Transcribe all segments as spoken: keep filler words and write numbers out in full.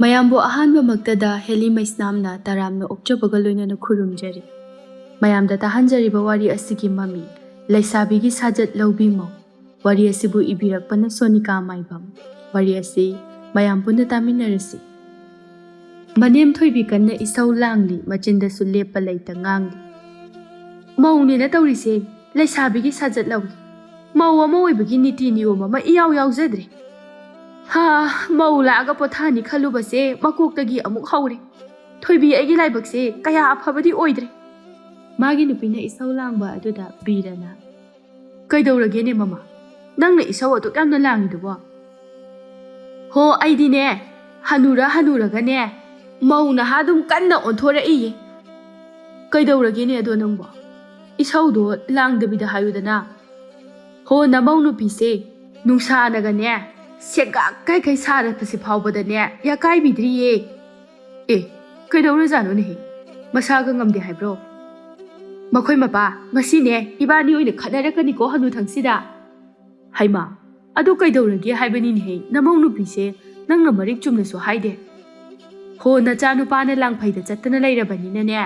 ꯃꯌꯥꯝꯕꯨ ꯑꯍꯥꯟꯕꯃꯛꯇꯗ ꯍꯦꯂꯤ ꯃꯩꯁꯅꯥꯝꯅ ꯇꯔꯥꯝꯅ ꯑꯣꯛꯆꯕꯒ ꯂꯣꯏꯅꯅ ꯈꯨꯔꯨꯝꯖꯔꯤ꯫ ꯃꯌꯥꯝꯗ ꯇꯥꯍꯟꯖꯔꯤꯕ ꯋꯥꯔꯤ ꯑꯁꯤꯒꯤ ꯃꯃꯤ ꯂꯩꯁꯥꯕꯤꯒꯤ ꯁꯥꯖꯠ ꯂꯧꯕꯤ ꯃꯧ꯫ ꯋꯥꯔꯤ ꯑꯁꯤꯕꯨ ꯏꯕꯤꯔꯛꯄꯅ ꯁꯣꯅꯤꯀꯥ ꯃꯥꯏꯕꯝ꯫ ꯋꯥꯔꯤ ꯑꯁꯤ ꯃꯌꯥꯝ ꯄꯨꯟꯅ ꯇꯥꯃꯤꯟꯅꯔꯁꯤ꯫ ꯃꯅꯦꯝ ꯊꯣꯏꯕꯤ ꯀꯟꯅ ꯏꯁꯧ ꯂꯥꯡꯂꯤ, ꯃꯆꯤꯟꯗꯁꯨ ꯂꯦꯞꯄ ꯂꯩꯇ ꯉꯥꯡꯂꯤ꯫ ꯃꯧꯅꯦꯅ ꯇꯧꯔꯤꯁꯦ ꯂꯩꯁꯥꯕꯤꯒꯤ ꯁꯥꯖꯠ ꯂꯧꯏ꯫ ꯃꯧ ꯑꯃ ꯑꯣꯏꯕꯒꯤ ꯅꯤꯇꯤ ꯅꯤꯌꯣꯝ ꯑꯃ ꯏꯌꯥꯎ ꯌꯥꯎꯖꯗ꯭ꯔꯦ꯫ ꯍꯥ, ꯃꯧ ꯂꯥꯛꯑꯒ ꯄꯣꯊꯥꯅꯤ ꯈꯜꯂꯨꯕꯁꯦ ꯃꯀꯣꯛꯇꯒꯤ ꯑꯃꯨꯛ ꯍꯧꯔꯦ꯫ ꯊꯣꯏꯕꯤ, ꯑꯩꯒꯤ ꯂꯥꯏꯕꯛꯁꯦ ꯀꯌꯥ ꯑꯐꯕꯗꯤ ꯑꯣꯏꯗ꯭ꯔꯦ꯫ ꯃꯥꯒꯤ ꯅꯨꯄꯤꯅ ꯏꯁꯧ ꯂꯥꯡꯕ ꯑꯗꯨꯗ ꯕꯤꯔꯅ, "ꯀꯩꯗꯧꯔꯒꯦꯅꯦ ꯃꯃꯥ? ꯅꯪꯅ ꯏꯁꯧ ꯑꯗꯨꯛ ꯌꯥꯝꯅ ꯂꯥꯡꯉꯤꯗꯨꯕꯣ?" "ꯍꯣ, ꯑꯩꯗꯤꯅꯦ, ꯍꯅꯨꯔ ꯍꯅꯨꯔꯒꯅꯦ, ꯃꯧ ꯅꯍꯥ ꯑꯗꯨꯝ ꯀꯟꯅ ꯑꯣꯟꯊꯣꯔꯛꯏꯌꯦ꯫ ꯀꯩꯗꯧꯔꯒꯦꯅꯦ ꯑꯗꯣ ꯅꯪꯕꯣ? ꯏꯁꯧꯗꯣ ꯂꯥꯡꯗꯕꯤꯗ ꯍꯥꯏꯌꯨꯗꯅ꯫ ꯍꯣ, ꯅꯃꯧ ꯅꯨꯄꯤꯁꯦ ꯅꯨꯡꯁꯥꯅꯒꯅꯦ, ꯁꯦꯒꯥꯛ ꯀꯥꯏ ꯀꯥꯏ ꯁꯥꯔꯛꯄꯁꯤ ꯐꯥꯎꯕꯗꯅꯦ, ꯌꯥꯀꯥꯏꯕꯤꯗ꯭ꯔꯤꯌꯦ꯫" "ꯑꯦ, ꯀꯩꯗꯧꯔꯖꯥꯠꯅꯣꯅꯦꯍꯦ? ꯃꯁꯥꯒ ꯉꯝꯗꯦ ꯍꯥꯏꯕ꯭ꯔꯣ?" "ꯃꯈꯣꯏ ꯃꯄꯥ, ꯉꯁꯤꯅꯦ ꯏꯕꯥꯅꯤ ꯑꯣꯏꯅ ꯈꯠꯅꯔꯛꯀꯅꯤꯀꯣ ꯍꯅꯨꯊꯪꯁꯤꯗ꯫" "ꯍꯩꯃꯥ, ꯑꯗꯨ ꯀꯩꯗꯧꯔꯒꯦ ꯍꯥꯏꯕꯅꯤꯅꯦꯍꯦ, ꯅꯃꯧ ꯅꯨꯄꯤꯁꯦ ꯅꯪꯅ ꯃꯔꯤꯛ ꯆꯨꯝꯅꯁꯨ ꯍꯥꯏꯗꯦ꯫" "ꯍꯣ, ꯅꯆꯥꯅꯨꯄꯥꯅ ꯂꯥꯡꯐꯩꯗ ꯆꯠꯇꯅ ꯂꯩꯔꯕꯅꯤꯅꯅꯦ,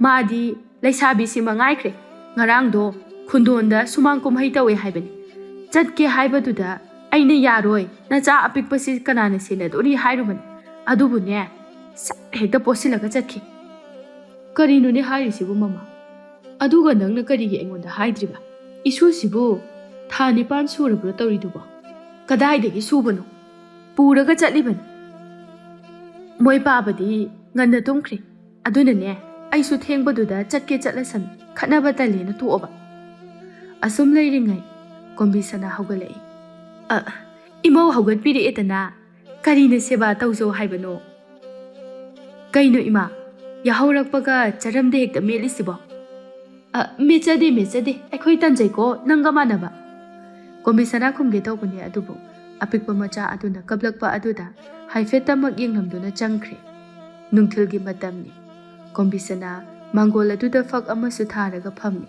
ꯃꯥꯗꯤ ꯂꯩꯁꯥꯕꯤꯁꯤ ꯃꯉꯥꯏꯈ꯭ꯔꯦ꯫ ꯉꯔꯥꯡꯗꯣ ꯈꯨꯟꯗꯣꯟꯗ ꯁꯨꯃꯥꯡ ꯀꯨꯝꯍꯩ ꯇꯧꯋꯦ ꯍꯥꯏꯕꯅꯤ꯫ ꯆꯠꯀꯦ ꯍꯥꯏꯕꯗꯨꯗ ꯑꯩꯅ ꯌꯥꯔꯣꯏ, ꯅꯆꯥ ꯑꯄꯤꯛꯄꯁꯤ ꯀꯅꯥꯅ ꯁꯦꯟꯅꯗꯣꯔꯤ ꯍꯥꯏꯔꯨꯕꯅꯤ꯫ ꯑꯗꯨꯕꯨꯅꯦ, ꯁꯠ ꯍꯦꯛꯇ ꯄꯣꯠꯁꯤꯜꯂꯒ ꯆꯠꯈꯤ꯫" "ꯀꯔꯤꯅꯣꯅꯦ ꯍꯥꯏꯔꯤꯁꯤꯕꯨ ꯃꯃꯥ? ꯑꯗꯨꯒ ꯅꯪꯅ ꯀꯔꯤꯒꯤ ꯑꯩꯉꯣꯟꯗ ꯍꯥꯏꯗ꯭ꯔꯤꯕ? ꯏꯁꯨꯁꯤꯕꯨ ꯊꯥ ꯅꯤꯄꯥꯟ ꯁꯨꯔꯕ꯭ꯔꯣ ꯇꯧꯔꯤꯗꯨꯕꯣ? ꯀꯗꯥꯏꯗꯒꯤ ꯁꯨꯕꯅꯣ? ꯄꯨꯔꯒ ꯆꯠꯂꯤꯕꯅꯤ꯫ ꯃꯣꯏ ꯄꯥꯕꯗꯤ ꯉꯟꯅ ꯇꯨꯝꯈ꯭ꯔꯦ꯫ ꯑꯗꯨꯅꯅꯦ, ꯑꯩꯁꯨ ꯊꯦꯡꯕꯗꯨꯗ ꯆꯠꯀꯦ ꯆꯠꯂꯁꯅꯨ, ꯈꯠꯅꯕ ꯇꯜꯂꯦꯅ ꯇꯣꯛꯑꯕ꯫" ꯑꯁꯨꯝ ꯂꯩꯔꯤꯉꯩ ꯀꯣꯝꯕꯤꯁꯅꯥ ꯍꯧꯒꯠꯂꯛꯏ꯫ "ꯑ, ꯏꯃꯧ ꯍꯧꯒꯠꯄꯤꯔꯛꯑꯦꯗꯅ, ꯀꯔꯤꯅ ꯁꯦꯕꯥ ꯇꯧꯖꯧ ꯍꯥꯏꯕꯅꯣ?" "ꯀꯩꯅꯣ ꯏꯃꯥ, ꯌꯥꯍꯧꯔꯛꯄꯒ ꯆꯔꯝꯗ ꯍꯦꯛꯇ ꯃꯦꯠꯂꯤꯁꯤꯕꯣ?" "ꯑ, ꯃꯦꯠꯆꯗꯦ, ꯃꯦꯠꯆꯗꯦ, ꯑꯩꯈꯣꯏ ꯇꯟꯖꯩꯀꯣ ꯅꯪꯒ ꯃꯥꯟꯅꯕ꯫" ꯀꯣꯝꯕꯤꯁꯅꯥ ꯈꯨꯝꯒꯦ ꯇꯧꯕꯅꯦ, ꯑꯗꯨꯕꯨ ꯑꯄꯤꯛꯄ ꯃꯆꯥ ꯑꯗꯨꯅ ꯀꯞꯂꯛꯄ ꯑꯗꯨꯗ ꯍꯥꯏꯐꯦꯠꯇꯃꯛ ꯌꯦꯡꯂꯝꯗꯨꯅ ꯆꯪꯈ꯭ꯔꯦ꯫ ꯅꯨꯡꯊꯤꯜꯒꯤ ꯃꯇꯝꯅꯤ꯫ ꯀꯣꯝꯕꯤꯁꯅꯥ ꯃꯥꯡꯒꯣꯜ ꯑꯗꯨꯗ ꯐꯛ ꯑꯃꯁꯨ ꯊꯥꯔꯒ ꯐꯝꯃꯤ꯫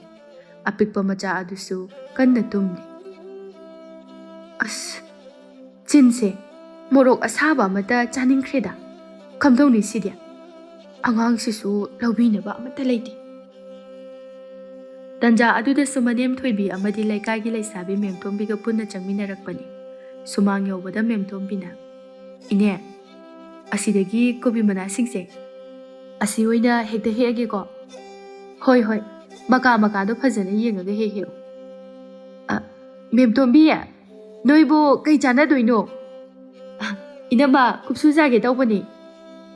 ꯑꯄꯤꯛꯄ ꯃꯆꯥ ꯑꯗꯨꯁꯨ ꯀꯟꯅ ꯇꯨꯝꯂꯤ꯫ "ꯑꯁ, ꯆꯤꯟꯁꯦ ꯃꯣꯔꯣꯛ ꯑꯁꯥꯕ ꯑꯃꯇ ꯆꯥꯅꯤꯡꯈ꯭ꯔꯦꯗ꯫ ꯀꯝꯗꯧꯅꯤ ꯁꯤꯗꯤ? ꯑꯉꯥꯡꯁꯤꯁꯨ ꯂꯧꯕꯤꯅꯕ ꯑꯃꯠꯇ ꯂꯩꯇꯦ꯫ ꯇꯟꯖꯥ ꯑꯗꯨꯗꯁꯨ ꯃꯅꯦꯝ ꯊꯣꯏꯕꯤ ꯑꯃꯗꯤ ꯂꯩꯀꯥꯏꯒꯤ ꯂꯩꯁꯥꯕꯤ ꯃꯦꯝꯇꯣꯝꯕꯤꯒ ꯄꯨꯟꯅ ꯆꯪꯃꯤꯟꯅꯔꯛꯄꯅꯤ꯫ ꯁꯨꯃꯥꯡ ꯌꯧꯕꯗ ꯃꯦꯝꯇꯣꯝꯕꯤꯅ, "ꯏꯅꯦ, ꯑꯁꯤꯗꯒꯤ ꯀꯣꯕꯤ ꯃꯅꯥꯁꯤꯡꯁꯦ ꯑꯁꯤ ꯑꯣꯏꯅ ꯍꯦꯛꯇ ꯍꯦꯛꯑꯒꯦꯀꯣ?" "ꯍꯣꯏ, ꯍꯣꯏ, ꯃꯀꯥ ꯃꯀꯥꯗꯣ ꯐꯖꯅ ꯌꯦꯡꯉꯒ ꯍꯦꯛ ꯍꯦꯛꯑꯣ꯫ ꯑ, ꯃꯦꯝꯇꯣꯝꯕꯤ, ꯅꯣꯏꯕꯨ ꯀꯩ ꯆꯥꯟꯅꯗꯣꯏꯅꯣ?" "ꯑ, ꯏꯅꯝꯃ, ꯀꯨꯞꯁꯨ ꯆꯥꯒꯦ ꯇꯧꯕꯅꯤ꯫"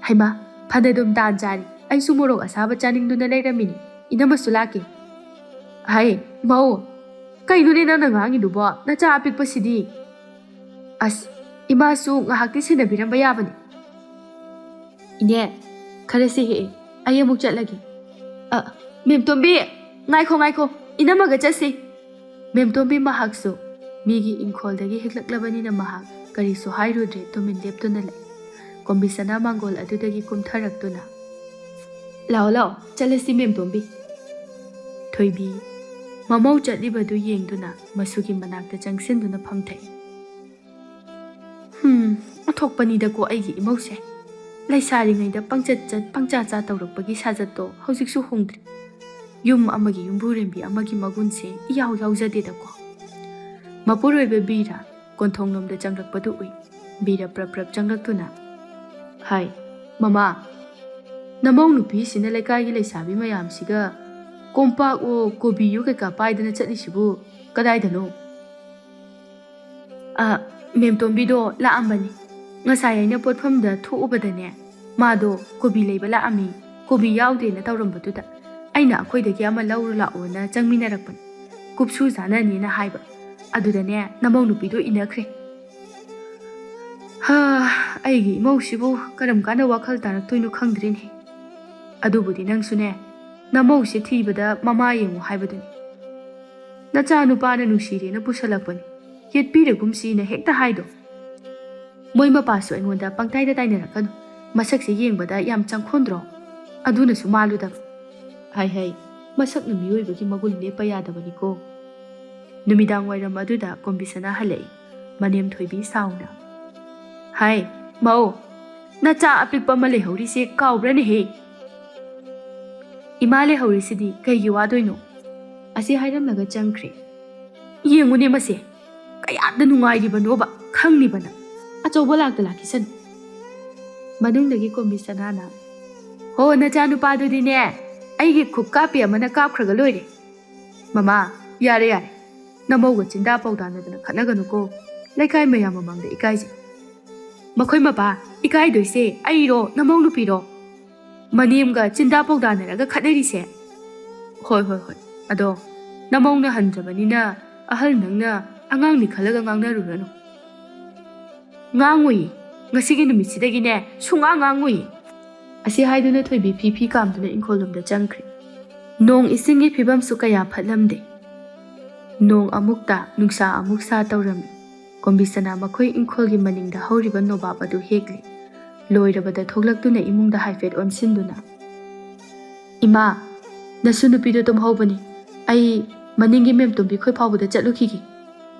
"ꯍꯩꯃꯥ, ꯐꯅꯗꯨꯝ ꯇꯥꯟ ꯆꯥꯔꯤ꯫ ꯑꯩꯁꯨ ꯃꯣꯔꯣꯛ ꯑꯁꯥꯕ ꯆꯥꯅꯤꯡꯗꯨꯅ ꯂꯩꯔꯝꯃꯤꯅꯤ꯫ ꯏꯅꯝꯃꯁꯨ ꯂꯥꯛꯀꯦ꯫" "ꯍꯥꯏ, ꯃꯧ, ꯀꯩꯅꯣꯅꯦ ꯅꯪꯅ ꯉꯥꯡꯉꯤꯗꯨꯕꯣ? ꯅꯆꯥ ꯑꯄꯤꯛꯄꯁꯤꯗꯤ?" "ꯑꯁ, ꯏꯃꯥꯁꯨ ꯉꯥꯏꯍꯥꯛꯇꯤ ꯁꯦꯟꯅꯕꯤꯔꯝꯕ ꯌꯥꯕꯅꯤ꯫" "ꯏꯅꯦ, ꯈꯔꯁꯤ ꯍꯦꯛꯑꯦ, ꯑꯩ ꯑꯃꯨꯛ ꯆꯠꯂꯒꯦ꯫" "ꯑ, ꯃꯦꯝꯇꯣꯝꯕꯤ, ꯉꯥꯏꯈꯣ, ꯉꯥꯏꯈꯣ, ꯏꯅꯝꯃꯒ ꯆꯠꯁꯤ꯫" ꯃꯦꯝꯇꯣꯝꯕꯤ ꯃꯍꯥꯛꯁꯨ ꯃꯤꯒꯤ ꯏꯪꯈꯣꯜꯗꯒꯤ ꯍꯦꯛꯂꯛꯂꯕꯅꯤꯅ ꯃꯍꯥꯛ ꯀꯔꯤꯁꯨ ꯍꯥꯏꯔꯨꯗ꯭ꯔꯦ, ꯇꯨꯃꯤꯟ ꯂꯦꯞꯇꯨꯅ ꯂꯩ꯫ ꯀꯣꯝꯕꯤꯁꯅꯥ ꯃꯥꯡꯒꯣꯜ ꯑꯗꯨꯗꯒꯤ ꯀꯨꯝꯊꯔꯛꯇꯨꯅ, "ꯂꯥꯛꯑꯣ, ꯂꯥꯛꯑꯣ, ꯆꯠꯂꯁꯤ ꯃꯦꯝꯇꯣꯝꯕꯤ꯫" ꯊꯣꯏꯕꯤ ꯃꯃꯧ ꯆꯠꯂꯤꯕꯗꯨ ꯌꯦꯡꯗꯨꯅ ꯃꯁꯨꯒꯤ ꯃꯅꯥꯛꯇ ꯆꯪꯁꯤꯟꯗꯨꯅ ꯐꯝꯊꯩ꯫ "ꯍꯨꯝ, ꯑꯣꯟꯊꯣꯛꯄꯅꯤꯗꯀꯣ ꯑꯩꯒꯤ ꯏꯃꯧꯁꯦ꯫ ꯂꯩꯁꯥꯔꯤꯉꯩꯗ ꯄꯪꯆꯠ ꯆꯠ, ꯄꯪꯆꯥ ꯆꯥ ꯇꯧꯔꯛꯄꯒꯤ ꯁꯥꯖꯠꯇꯣ ꯍꯧꯖꯤꯛꯁꯨ ꯍꯣꯡꯗ꯭ꯔꯤ꯫ ꯌꯨꯝ ꯑꯃꯒꯤ ꯌꯨꯝꯕꯨꯔꯦꯝꯕꯤ ꯑꯃꯒꯤ ꯃꯒꯨꯟꯁꯦ ꯏꯌꯥꯎ ꯌꯥꯎꯖꯗꯦꯗꯀꯣ꯫" ꯃꯄꯨꯔꯣꯏꯕ ꯕꯤꯔ ꯀꯣꯟꯊꯣꯡꯂꯣꯝꯗ ꯆꯪꯂꯛꯄꯗꯨ ꯎꯏ꯫ ꯕꯤꯔ ꯄ꯭ꯔꯞ ꯄ꯭ꯔꯞ ꯆꯪꯂꯛꯇꯨꯅ, "ꯍꯥꯏ, ꯃꯃꯥ, ꯅꯃꯧ ꯅꯨꯄꯤꯁꯤꯅ ꯂꯩꯀꯥꯏꯒꯤ ꯂꯩꯁꯥꯕꯤ ꯃꯌꯥꯝꯁꯤꯒ ꯀꯣꯝꯄꯥꯛꯑꯣ, ꯀꯣꯕꯤꯌꯣ ꯀꯩꯀꯥ ꯄꯥꯏꯗꯅ ꯆꯠꯂꯤꯁꯤꯕꯨ ꯀꯗꯥꯏꯗꯅꯣ?" "ꯑ, ꯃꯦꯝꯇꯣꯝꯕꯤꯗꯣ ꯂꯥꯛꯑꯝꯕꯅꯤ꯫ ꯉꯁꯥꯏ ꯑꯩꯅ ꯄꯣꯠꯐꯝꯗ ꯊꯣꯛꯎꯕꯗꯅꯦ, ꯃꯥꯗꯣ ꯀꯣꯕꯤ ꯂꯩꯕ ꯂꯥꯛꯑꯝꯃꯤ, ꯀꯣꯕꯤ ꯌꯥꯎꯗꯦꯅ ꯇꯧꯔꯝꯕꯗꯨꯗ ꯑꯩꯅ ꯑꯩꯈꯣꯏꯗꯒꯤ ꯑꯃ ꯂꯧꯔꯨ ꯂꯥꯛꯑꯣꯅ ꯆꯪꯃꯤꯟꯅꯔꯛꯄꯅꯤ꯫ ꯀꯨꯞꯁꯨ ꯆꯥꯅꯅꯤꯅ ꯍꯥꯏꯕ꯫ ꯑꯗꯨꯗꯅꯦ ꯅꯃꯧ ꯅꯨꯄꯤꯗꯣ ꯏꯟꯅꯈ꯭ꯔꯦ꯫" "ꯍꯥ, ꯑꯩꯒꯤ ꯏꯃꯧꯁꯤꯕꯨ ꯀꯔꯝ ꯀꯥꯟꯗ ꯋꯥꯈꯜ ꯇꯥꯔꯛꯇꯣꯏꯅꯣ ꯈꯪꯗ꯭ꯔꯦꯅꯦ꯫ ꯑꯗꯨꯕꯨꯗꯤ ꯅꯪꯁꯨꯅꯦ, ꯅꯃꯧꯁꯦ ꯊꯤꯕꯗ ꯃꯃꯥ ꯌꯦꯡꯉꯨ ꯍꯥꯏꯕꯗꯨꯅꯤ꯫ ꯅꯆꯥ ꯅꯨꯄꯥꯅ ꯅꯨꯡꯁꯤꯔꯦꯅ ꯄꯨꯁꯜꯂꯛꯄꯅꯤ, ꯌꯦꯠꯄꯤꯔꯒꯨꯝꯁꯤꯅ ꯍꯦꯛꯇ ꯍꯥꯏꯗꯣ꯫ ꯃꯣꯏ ꯃꯄꯥꯁꯨ ꯑꯩꯉꯣꯟꯗ ꯄꯪꯇꯥꯏꯗ ꯇꯥꯏꯅꯔꯛꯀꯅꯨ꯫ ꯃꯁꯛꯁꯦ ꯌꯦꯡꯕꯗ ꯌꯥꯝ ꯆꯪꯈꯣꯟꯗ꯭ꯔꯣ? ꯑꯗꯨꯅꯁꯨ ꯃꯥꯜꯂꯨꯗꯕ꯫" "ꯍꯥꯏ ꯍꯥꯏ, ꯃꯁꯛꯅ ꯃꯤꯑꯣꯏꯕꯒꯤ ꯃꯒꯨꯟ ꯂꯦꯞꯄ ꯌꯥꯗꯕꯅꯤꯀꯣ꯫" ꯅꯨꯃꯤꯗꯥꯡ ꯋꯥꯏꯔꯝ ꯑꯗꯨꯗ ꯀꯣꯝꯕꯤꯁꯅꯥ ꯍꯜꯂꯛꯏ꯫ ꯃꯅꯦꯝ ꯊꯣꯏꯕꯤ ꯁꯥꯎꯅ, "ꯍꯥꯏ, ꯃꯧ, "ꯅꯆꯥ ꯑꯄꯤꯛꯄ ꯑꯃ ꯂꯩꯍꯧꯔꯤꯁꯦ ꯀꯥꯎꯕ꯭ꯔꯅꯦꯍꯦ?" "ꯏꯃꯥ ꯂꯩꯍꯧꯔꯤꯁꯤꯗꯤ ꯀꯩꯒꯤ ꯋꯥꯗꯣꯏꯅꯣ?" ꯑꯁꯤ ꯍꯥꯏꯔꯝꯂꯒ ꯆꯪꯈ꯭ꯔꯦ꯫ "ꯌꯦꯡꯉꯨꯅꯦ ꯃꯁꯦ, ꯀꯌꯥꯗ ꯅꯨꯡꯉꯥꯏꯔꯤꯕꯅꯣꯕ, ꯈꯪꯂꯤꯕꯅ꯫ ꯑꯆꯧꯕ ꯂꯥꯛꯇ ꯂꯥꯛꯈꯤꯁꯅꯨ꯫" ꯃꯅꯨꯡꯗꯒꯤ ꯀꯣꯝꯕꯤ ꯁꯅꯥꯅ, "ꯍꯣ, ꯅꯆꯥꯅꯨꯄꯥꯗꯨꯗꯤꯅꯦ, ꯑꯩꯒꯤ ꯈꯨꯛ ꯀꯥꯞꯄꯤ ꯑꯃꯅ ꯀꯥꯞꯈ꯭ꯔꯒ ꯂꯣꯏꯔꯦ꯫" "ꯃꯃꯥ, ꯌꯥꯔꯦ, ꯌꯥꯔꯦ꯫ ꯅꯃꯧꯒ ꯆꯤꯟꯗꯥ ꯄꯥꯎꯗꯥꯅꯗꯅ ꯈꯠꯅꯒꯅꯨꯀꯣ꯫ ꯂꯩꯀꯥꯏ ꯃꯌꯥꯝ ꯃꯃꯥꯡꯗ ꯏꯀꯥꯏꯖꯩ꯫" "ꯃꯈꯣꯏ ꯃꯄꯥ, ꯏꯀꯥꯏꯗꯣꯏꯁꯦ ꯑꯩꯔꯣ, ꯅꯃꯧ ꯅꯨꯄꯤꯔꯣ? ꯃꯅꯦꯝꯒ ꯆꯤꯟꯗꯥ ꯄꯥꯎꯗꯥꯅꯔꯒ ꯈꯠꯅꯔꯤꯁꯦ?" "ꯍꯣꯏ, ꯍꯣꯏ, ꯍꯣꯏ꯫ ꯑꯗꯣ ꯅꯃꯧꯅ ꯍꯟꯗ꯭ꯔꯕꯅꯤꯅ ꯑꯍꯜ ꯅꯪꯅ ꯑꯉꯥꯡꯅꯤ ꯈꯜꯂꯒ ꯉꯥꯡꯅꯔꯨꯔꯅꯨ꯫" "ꯉꯥꯡꯉꯨꯏ꯫ ꯉꯁꯤꯒꯤ ꯅꯨꯃꯤꯠꯁꯤꯗꯒꯤꯅꯦ ꯁꯨꯡꯉꯥꯡ ꯉꯥꯡꯉꯨꯏ꯫" ꯑꯁꯤ ꯍꯥꯏꯗꯨꯅ ꯊꯣꯏꯕꯤ ꯐꯤ ꯐꯤ ꯀꯥꯝꯗꯨꯅ ꯏꯪꯈꯣꯜ ꯂꯣꯝꯗ ꯆꯪꯈ꯭ꯔꯦ꯫ ꯅꯣꯡ ꯏꯁꯤꯡꯒꯤ ꯐꯤꯕꯝꯁꯨ ꯀꯌꯥ ꯐꯠꯂꯝꯗꯦ꯫ ꯅꯣꯡ ꯑꯃꯨꯛ ꯇꯥ, ꯅꯨꯡꯁꯥ ꯑꯃꯨꯛ ꯁꯥ ꯇꯧꯔꯝꯃꯤ꯫ ꯀꯣꯝꯕꯤꯁꯅꯥ ꯃꯈꯣꯏ ꯏꯪꯈꯣꯜꯒꯤ ꯃꯅꯤꯡꯗ ꯍꯧꯔꯤꯕ ꯅꯣꯕꯥꯞ ꯑꯗꯨ ꯍꯦꯛꯂꯤ꯫ ꯂꯣꯏꯔꯕꯗ ꯊꯣꯛꯂꯛꯇꯨꯅ ꯏꯃꯨꯡꯗ ꯍꯥꯏꯐꯦꯠ ꯑꯣꯟꯁꯤꯟꯗꯨꯅ, "ꯏꯃꯥ, ꯅꯁꯨ ꯅꯨꯄꯤꯗꯣ ꯇꯨꯝꯍꯧꯕꯅꯤ꯫ ꯑꯩ ꯃꯅꯤꯡꯒꯤ ꯃꯦꯝꯇꯣꯝꯕꯤ ꯈꯣꯏ ꯐꯥꯎꯕꯗ ꯆꯠꯂꯨꯈꯤꯒꯦ꯫"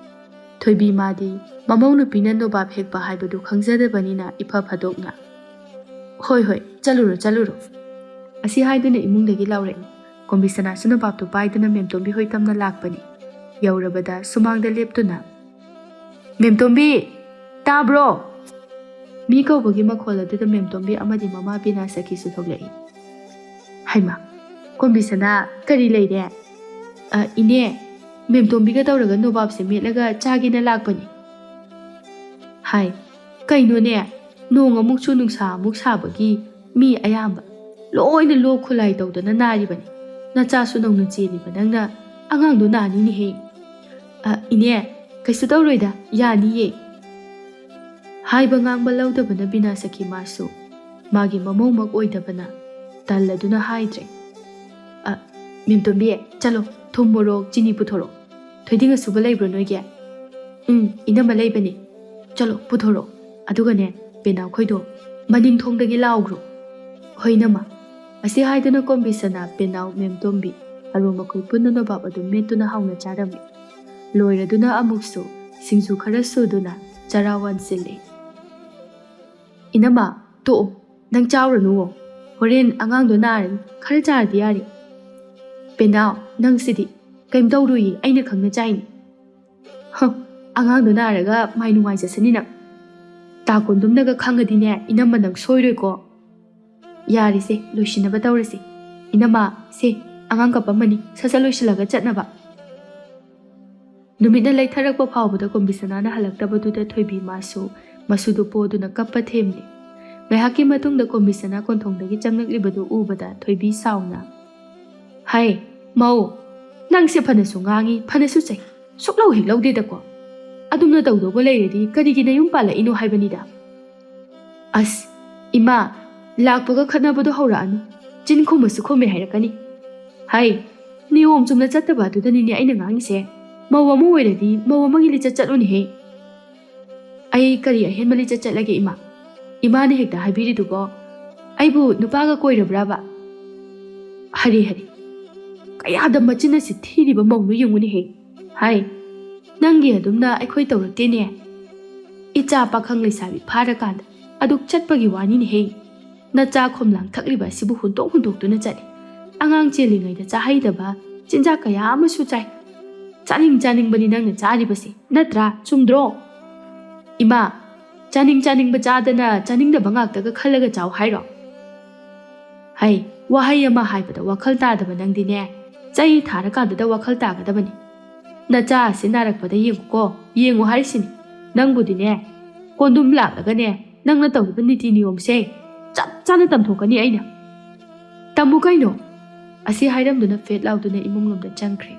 ꯊꯣꯏꯕꯤ ꯃꯥꯗꯤ ꯃꯃꯧ ꯅꯨꯄꯤꯅ ꯅꯣꯕꯥꯞ ꯍꯦꯛꯄ ꯍꯥꯏꯕꯗꯨ ꯈꯪꯖꯗꯕꯅꯤꯅ ꯏꯐ ꯐꯗꯣꯛꯅ, "ꯍꯣꯏ, ꯍꯣꯏ, ꯆꯠꯂꯨꯔꯣ, ꯆꯠꯂꯨꯔꯣ꯫" ꯑꯁꯤ ꯍꯥꯏꯗꯨꯅ ꯏꯃꯨꯡꯗꯒꯤ ꯂꯥꯎꯔꯛꯏ꯫ ꯀꯣꯝꯕꯤꯁꯅꯥꯁꯨ ꯅꯣꯕꯥꯞꯇꯨ ꯄꯥꯏꯗꯨꯅ ꯃꯦꯝꯇꯣꯝꯕꯤ ꯍꯣꯏ ꯇꯝꯅ ꯂꯥꯛꯄꯅꯤ꯫ ꯌꯧꯔꯕꯗ ꯁꯨꯃꯥꯡꯗ ꯂꯦꯞꯇꯨꯅ, "ꯃꯦꯝꯇꯣꯝꯕꯤ, ꯇꯥꯕ꯭ꯔꯣ?" ꯃꯤ ꯀꯧꯕꯒꯤ ꯃꯈꯣꯜ ꯑꯗꯨꯗ ꯃꯦꯝꯇꯣꯝꯕꯤ ꯑꯃꯗꯤ ꯃꯃꯥ ꯕꯤꯅꯥ ꯁꯈꯤꯁꯨ ꯊꯣꯛꯂꯛꯏ꯫ "ꯍꯩꯃꯥ, ꯀꯣꯝꯕꯤꯁꯅꯥ, ꯀꯔꯤ ꯂꯩꯔꯦ?" "ꯑ, ꯏꯅꯦ, ꯃꯦꯝꯇꯣꯝꯕꯤꯒ ꯇꯧꯔꯒ ꯅꯣꯕꯥꯞꯁꯦ ꯃꯦꯠꯂꯒ ꯆꯥꯒꯦꯅ ꯂꯥꯛꯄꯅꯤ꯫" ꯍꯥꯏ꯫ "ꯀꯩꯅꯣꯅꯦ, ꯅꯣꯡ ꯑꯃꯨꯛ ꯆꯨ ꯅꯨꯡꯁꯥ ꯑꯃꯨꯛ ꯁꯥꯕꯒꯤ ꯃꯤ ꯑꯌꯥꯝꯕ ꯂꯣꯏꯅ ꯂꯣꯛ ꯈꯨꯂꯥꯏ ꯇꯧꯗꯅ ꯅꯥꯔꯤꯕꯅꯤ꯫ ꯅꯆꯥꯁꯨ ꯅꯧꯅ ꯆꯦꯜꯂꯤꯕ ꯅꯪꯅ ꯑꯉꯥꯡꯗꯣ ꯅꯥꯅꯤꯅꯦꯍꯦ꯫" "ꯑ, ꯏꯅꯦ, ꯀꯩꯁꯨ ꯇꯧꯔꯣꯏꯗ, ꯌꯥꯅꯤꯌꯦ꯫" ꯍꯥꯏꯕ ꯉꯥꯡꯕ ꯂꯧꯗꯕꯅ ꯕꯤꯅꯥ ꯁꯈꯤ ꯃꯥꯁꯨ ꯃꯥꯒꯤ ꯃꯃꯧꯃꯛ ꯑꯣꯏꯗꯕꯅ ꯇꯜꯂꯗꯨꯅ ꯍꯥꯏꯗ꯭ꯔꯦ꯫ "ꯑ, ꯃꯦꯝꯇꯣꯝꯕꯤ, ꯆꯠꯂꯣ, ꯊꯨꯝ, ꯃꯣꯔꯣꯛ, ꯆꯤꯅꯤ ꯄꯨꯊꯣꯔꯛꯑꯣ꯫ ꯊꯣꯏꯗꯤꯡ ꯑꯁꯨꯕ ꯂꯩꯕ꯭ꯔꯣ ꯅꯣꯏꯒꯤ?" "ꯎꯝ, ꯏꯅꯝꯃ, ꯂꯩꯕꯅꯦ꯫ ꯆꯠꯂꯣ, ꯄꯨꯊꯣꯔꯛꯑꯣ꯫ ꯑꯗꯨꯒꯅꯦ, ꯄꯦꯅꯥꯎꯈꯣꯏꯗꯣ ꯃꯅꯤꯡ ꯊꯣꯡꯗꯒꯤ ꯂꯥꯎꯈ꯭ꯔꯣ꯫" "ꯍꯣꯏ, ꯏꯅꯝꯃ꯫" ꯑꯁꯤ ꯍꯥꯏꯗꯨꯅ ꯀꯣꯝꯕꯤꯁꯅꯥ ꯄꯦꯅꯥꯎ ꯃꯦꯝꯇꯣꯝꯕꯤ ꯑꯔꯨ ꯃꯈꯣꯏ ꯄꯨꯟꯅ ꯅꯣꯕꯥꯞ ꯑꯗꯨ ꯃꯦꯠꯇꯨꯅ ꯍꯥꯎꯅ ꯆꯥꯔꯝꯃꯤ꯫ ꯂꯣꯏꯔꯗꯨꯅ ꯑꯃꯨꯛꯁꯨ ꯁꯤꯡꯖꯨ ꯈꯔ ꯁꯨꯗꯨꯅ ꯆꯔꯥ ꯋꯥꯟꯁꯤꯜꯂꯤ꯫ "ꯏꯅꯝꯃ, "ꯇꯣꯛꯑꯣ, ꯅꯪ ꯆꯥꯎꯔꯅꯨꯋꯣ꯫ ꯍꯣꯔꯦꯟ ꯑꯉꯥꯡꯗꯣ ꯅꯥꯔꯅꯤ, ꯈꯔ ꯆꯥꯔꯗꯤ ꯌꯥꯔꯦ꯫" "ꯄꯦꯅꯥꯎ, ꯅꯪꯁꯤꯗꯤ꯫ ꯀꯩꯝ ꯇꯧꯔꯣꯏꯌꯦ, ꯑꯩꯅ ꯈꯪꯅ ꯆꯥꯏꯅꯤ꯫" "ꯍ, ꯑꯉꯥꯡꯗꯣ ꯅꯥꯔꯒ ꯃꯥꯏ ꯅꯨꯡꯉꯥꯏꯖꯁꯅꯤ ꯅꯪ꯫ ꯇꯥ ꯀꯣꯟꯗꯨꯝꯅꯒ ꯈꯪꯉꯗꯤꯅꯦ, ꯏꯅꯝꯃ ꯅꯪ ꯁꯣꯏꯔꯣꯏꯀꯣ꯫" "ꯌꯥꯔꯦꯁꯦ, ꯂꯣꯏꯁꯤꯟꯅꯕ ꯇꯧꯔꯁꯤ꯫ ꯏꯅꯝꯃ, ꯁꯦ, ꯑꯉꯥꯡ ꯀꯞꯄꯝꯃꯅꯤ, ꯁꯠ ꯁꯠ ꯂꯣꯏꯁꯤꯜꯂꯒ ꯆꯠꯅꯕ꯫" ꯅꯨꯃꯤꯠꯅ ꯂꯩꯊꯔꯛꯄ ꯐꯥꯎꯕꯗ ꯀꯣꯝꯕꯤꯁꯅꯥꯅ ꯍꯜꯂꯛꯇꯕꯗꯨꯗ ꯊꯣꯏꯕꯤ ꯃꯥꯁꯨ ꯃꯁꯨꯗꯨ ꯄꯣꯗꯨꯅ ꯀꯞꯄ ꯊꯦꯝꯂꯤ꯫ ꯉꯥꯏꯍꯥꯛꯀꯤ ꯃꯇꯨꯡꯗ ꯀꯣꯝꯕꯤꯁꯅꯥ ꯀꯣꯟꯊꯣꯡꯗꯒꯤ ꯆꯪꯂꯛꯂꯤꯕꯗꯨ ꯎꯕꯗ ꯊꯣꯏꯕꯤ ꯁꯥꯎꯅ, "ꯍꯥꯏ, ꯃꯧ, ꯅꯪꯁꯦ ꯐꯅꯁꯨ ꯉꯥꯡꯉꯤ, ꯐꯅꯁꯨ ꯆꯩ, ꯁꯨꯛꯂꯧ ꯍꯦꯛ ꯂꯧꯗꯦꯗꯀꯣ꯫ ꯑꯗꯨꯝꯅ ꯇꯧꯗꯧꯕ ꯂꯩꯔꯗꯤ ꯀꯔꯤꯒꯤ ꯅꯌꯨꯝ ꯄꯥꯜꯂꯛꯏꯅꯣ ꯍꯥꯏꯕꯅꯤꯗ꯫" "ꯑꯁ, ꯏꯃꯥ, ꯂꯥꯛꯄꯒ ꯈꯠꯅꯕꯗꯣ ꯍꯧꯔꯛꯑꯅꯨ꯫ ꯆꯤꯟ ꯈꯨꯝꯕꯁꯨ ꯈꯨꯝꯃꯦ ꯍꯥꯏꯔꯛꯀꯅꯤ꯫ ꯍꯥꯏ, ꯅꯤꯌꯣꯝ ꯆꯨꯝꯅ ꯆꯠꯇꯕ ꯑꯗꯨꯗꯅꯤꯅꯦ ꯑꯩꯅ ꯉꯥꯡꯉꯤꯁꯦ꯫ ꯃꯧ ꯑꯃ ꯑꯣꯏꯔꯗꯤ ꯃꯧ ꯑꯃꯒꯤ ꯂꯤꯆꯠ ꯆꯠꯂꯨꯅꯦꯍꯦ꯫" "ꯑꯩ ꯀꯔꯤ ꯑꯍꯦꯟꯕ ꯂꯤꯆꯠ ꯆꯠꯂꯒꯦ, ꯏꯃꯥ? ꯏꯃꯥꯅ ꯍꯦꯛꯇ ꯍꯥꯏꯕꯤꯔꯤꯗꯨꯕꯣ꯫ ꯑꯩꯕꯨ ꯅꯨꯄꯥꯒ ꯀꯣꯏꯔꯕ꯭ꯔꯕ? ꯍꯔꯦ, ꯍꯔꯦ, ꯀꯌꯥꯗ ꯃꯆꯤꯟ ꯑꯁꯤ ꯊꯤꯔꯤꯕ ꯃꯧꯅꯣ ꯌꯦꯡꯉꯨꯅꯦꯍꯦ꯫ ꯍꯥꯏ, ꯅꯪꯒꯤ ꯑꯗꯨꯝꯅ ꯑꯩꯈꯣꯏ ꯇꯧꯔꯛꯇꯦꯅꯦ꯫ ꯏꯆꯥ ꯄꯥꯈꯪ ꯂꯩꯁꯥꯕꯤ ꯐꯥꯔꯀꯥꯟꯗ ꯑꯗꯨꯛ ꯆꯠꯄꯒꯤ ꯋꯥꯅꯤꯅꯦꯍꯦ꯫ ꯅꯆꯥ ꯈꯣꯝꯂꯥꯡ ꯊꯛꯂꯤꯕ ꯑꯁꯤꯕꯨ ꯍꯨꯟꯗꯣꯛ ꯍꯨꯟꯗꯣꯛꯇꯨꯅ ꯆꯠꯂꯤ꯫ ꯑꯉꯥꯡ ꯆꯦꯜꯂꯤꯉꯩꯗ ꯆꯥꯍꯩꯗꯕ ꯆꯤꯟꯖꯥꯛ ꯀꯌꯥ ꯑꯃꯁꯨ ꯆꯥꯏ꯫ ꯆꯥꯅꯤꯡ ꯆꯥꯅꯤꯡꯕꯅꯤ ꯅꯪꯅ ꯆꯥꯔꯤꯕꯁꯦ, ꯅꯠꯇ꯭ꯔꯥ? ꯆꯨꯝꯗ꯭ꯔꯣ? ꯏꯃꯥ, ꯆꯥꯅꯤꯡ ꯆꯥꯅꯤꯡꯕ ꯆꯥꯗꯅ ꯆꯥꯅꯤꯡꯗꯕ ꯉꯥꯛꯇꯒ ꯈꯜꯂꯒ ꯆꯥꯎ ꯍꯥꯏꯔꯣ?" ꯍꯩ, ꯋꯥꯍꯩ ꯑꯃ ꯍꯥꯏꯕꯗ ꯋꯥꯈꯜ ꯇꯥꯗꯕ ꯅꯪꯗꯤꯅꯦ, ꯆꯩ ꯊꯥꯔꯀꯥꯟꯗꯨꯗ ꯋꯥꯈꯜ ꯇꯥꯒꯗꯕꯅꯤ꯫ ꯅꯆꯥ ꯑꯁꯤ ꯅꯥꯔꯛꯄꯗ ꯌꯦꯡꯉꯨꯀꯣ, ꯌꯦꯡꯉꯨ ꯍꯥꯏꯔꯤꯁꯤꯅꯤ꯫ ꯅꯪꯕꯨꯗꯤꯅꯦ, ꯀꯣꯟꯗꯨꯝ ꯂꯥꯛꯂꯒꯅꯦ, ꯅꯪꯅ ꯇꯧꯔꯤꯕ ꯅꯤꯇꯤ ꯅꯤꯌꯣꯝꯁꯦ ꯆꯞ ꯆꯥꯅ ꯇꯝꯊꯣꯛꯀꯅꯤ ꯑꯩꯅ꯫ "ꯇꯝꯃꯨ ꯀꯩꯅꯣ?" ꯑꯁꯤ ꯍꯥꯏꯔꯝꯗꯨꯅ ꯐꯦꯠ ꯂꯥꯎꯗꯨꯅ ꯏꯃꯨꯡ ꯂꯣꯝꯗ ꯆꯪꯈ꯭ꯔꯦ꯫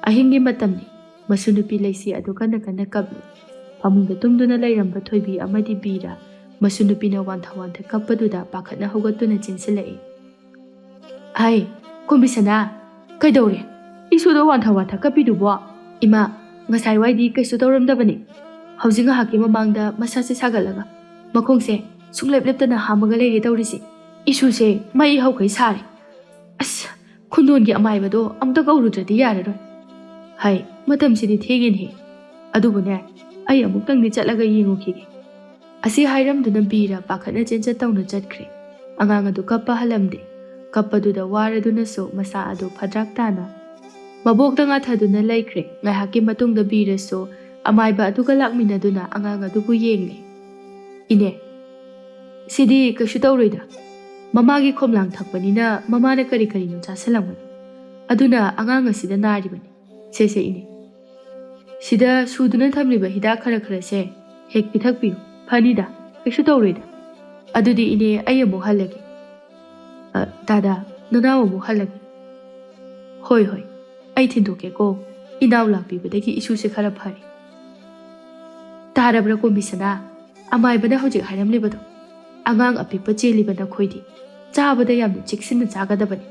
ꯑꯍꯤꯡꯒꯤ ꯃꯇꯝꯅꯤ꯫ ꯃꯁꯨ ꯅꯨꯄꯤ ꯂꯩꯁꯤ ꯑꯗꯨ ꯀꯟꯅ ꯀꯟꯅ ꯀꯞꯂꯤ꯫ ꯐꯃꯨꯡꯗ ꯇꯨꯝꯗꯨꯅ ꯂꯩꯔꯝꯕ ꯊꯣꯏꯕꯤ ꯑꯃꯗꯤ ꯕꯤꯔ, ꯃꯁꯨ ꯅꯨꯄꯤꯅ ꯋꯥꯟꯊ ꯋꯥꯟꯊ ꯀꯞꯄꯗꯨꯗ ꯄꯥꯈꯠꯅ ꯍꯧꯒꯠꯇꯨꯅ ꯆꯦꯟꯁꯤꯜꯂꯛꯏ꯫ "ꯍꯥꯏ, ꯀꯣꯝꯕꯤꯁꯅꯥ, ꯀꯩꯗꯧꯔꯦ? ꯏꯁꯨꯗꯣ ꯋꯥꯟꯊ ꯋꯥꯟꯊ ꯀꯞꯄꯤꯗꯨꯕꯣ?" "ꯏꯃꯥ, ꯉꯁꯥꯏ ꯋꯥꯏꯗꯤ ꯀꯩꯁꯨ ꯇꯧꯔꯝꯗꯕꯅꯤ꯫ ꯍꯧꯖꯤꯛ ꯉꯥꯏꯍꯥꯛꯀꯤ ꯃꯃꯥꯡꯗ ꯃꯁꯥꯁꯦ ꯁꯥꯒꯠꯂꯒ ꯃꯈꯣꯡꯁꯦ ꯁꯨꯡꯂꯦꯞ ꯂꯦꯞꯇꯅ ꯍꯥꯝꯃꯒ ꯂꯩꯔꯦ ꯇꯧꯔꯤꯁꯦ꯫ ꯏꯁꯨꯁꯦ ꯃꯩ ꯍꯧꯈꯩ ꯁꯥꯔꯦ꯫ ꯑꯁ, ꯈꯨꯟꯗꯣꯟꯒꯤ ꯑꯃꯥꯏꯕꯗꯣ ꯑꯝꯇ ꯀꯧꯔꯨꯗ꯭ꯔꯗꯤ ꯌꯥꯔꯔꯣꯏ꯫ ꯍꯥꯏ, ꯃꯇꯝꯁꯤꯗꯤ ꯊꯦꯡꯉꯦꯅꯦꯍꯦ꯫ ꯑꯗꯨꯕꯨꯅꯦ, ꯑꯩ ꯑꯃꯨꯛꯇꯪꯗꯤ ꯆꯠꯂꯒ ꯌꯦꯡꯉꯨꯈꯤꯒꯦ꯫" ꯑꯁꯤ ꯍꯥꯏꯔꯝꯗꯨꯅ ꯕꯤꯔ ꯄꯥꯈꯠꯅ ꯆꯦꯟꯆꯠ ꯇꯧꯅ ꯆꯠꯈ꯭ꯔꯦ꯫ ꯑꯉꯥꯡ ꯑꯗꯨ ꯀꯞꯄ ꯍꯜꯂꯝꯗꯦ꯫ ꯀꯞꯄꯗꯨꯗ ꯋꯥꯔꯗꯨꯅꯁꯨ ꯃꯁꯥ ꯑꯗꯨ ꯐꯗ꯭ꯔꯥꯛ ꯇꯥꯅ ꯃꯕꯣꯛꯇ ꯉꯥꯊꯗꯨꯅ ꯂꯩꯈ꯭ꯔꯦ꯫ ꯉꯥꯏꯍꯥꯛꯀꯤ ꯃꯇꯨꯡꯗ ꯕꯤꯔꯁꯨ ꯑꯃꯥꯏꯕ ꯑꯗꯨꯒ ꯂꯥꯛꯃꯤꯟꯅꯗꯨꯅ ꯑꯉꯥꯡ ꯑꯗꯨꯕꯨ ꯌꯦꯡꯂꯦ꯫ "ꯏꯅꯦ, ꯁꯤꯗꯤ ꯀꯩꯁꯨ ꯇꯧꯔꯣꯏꯗ꯫ ꯃꯃꯥꯒꯤ ꯈꯣꯝꯂꯥꯡ ꯊꯛꯄꯅꯤꯅ ꯃꯃꯥꯅ ꯀꯔꯤ ꯀꯔꯤꯅꯣ ꯆꯥꯁꯤꯜꯂꯝꯒꯅꯤ꯫ ꯑꯗꯨꯅ ꯑꯉꯥꯡ ꯑꯁꯤꯗ ꯅꯥꯔꯤꯕꯅꯤ꯫ ꯁꯦ ꯁꯦ ꯏꯅꯦ, ꯁꯤꯗ ꯁꯨꯗꯨꯅ ꯊꯝꯂꯤꯕ ꯍꯤꯗꯥꯛ ꯈꯔ ꯈꯔꯁꯦ ꯍꯦꯛ ꯄꯤꯊꯛꯄꯤꯌꯨ꯫ ꯐꯅꯤꯗ, ꯀꯩꯁꯨ ꯇꯧꯔꯣꯏꯗ꯫ ꯑꯗꯨꯗꯤ ꯏꯅꯦ, ꯑꯩ ꯑꯃꯨꯛ ꯍꯜꯂꯒꯦ꯫ ꯑ, ꯗꯥꯗꯥ, ꯅꯅꯥꯎ ꯑꯃꯨꯛ ꯍꯜꯂꯒꯦ꯫ ꯍꯣꯏ ꯍꯣꯏ, ꯑꯩ ꯊꯤꯟꯗꯣꯛꯀꯦꯀꯣ꯫ ꯏꯅꯥꯎ ꯂꯥꯛꯄꯤꯕꯗꯒꯤ ꯏꯁꯨꯁꯦ ꯈꯔ ꯐꯔꯦ꯫ ꯇꯥꯔꯕ꯭ꯔꯥ ꯀꯣꯝꯕꯤꯁꯅꯥ? ꯑꯃꯥꯏꯕꯅ ꯍꯧꯖꯤꯛ ꯍꯥꯏꯔꯝꯂꯤꯕꯗꯣ꯫ ꯑꯉꯥꯡ ꯑꯄꯤꯛꯄ ꯆꯦꯜꯂꯤꯕ ꯅꯈꯣꯏꯗꯤ ꯆꯥꯕꯗ ꯌꯥꯝꯅ ꯆꯦꯛꯁꯤꯟꯅ ꯆꯥꯒꯗꯕꯅꯤ꯫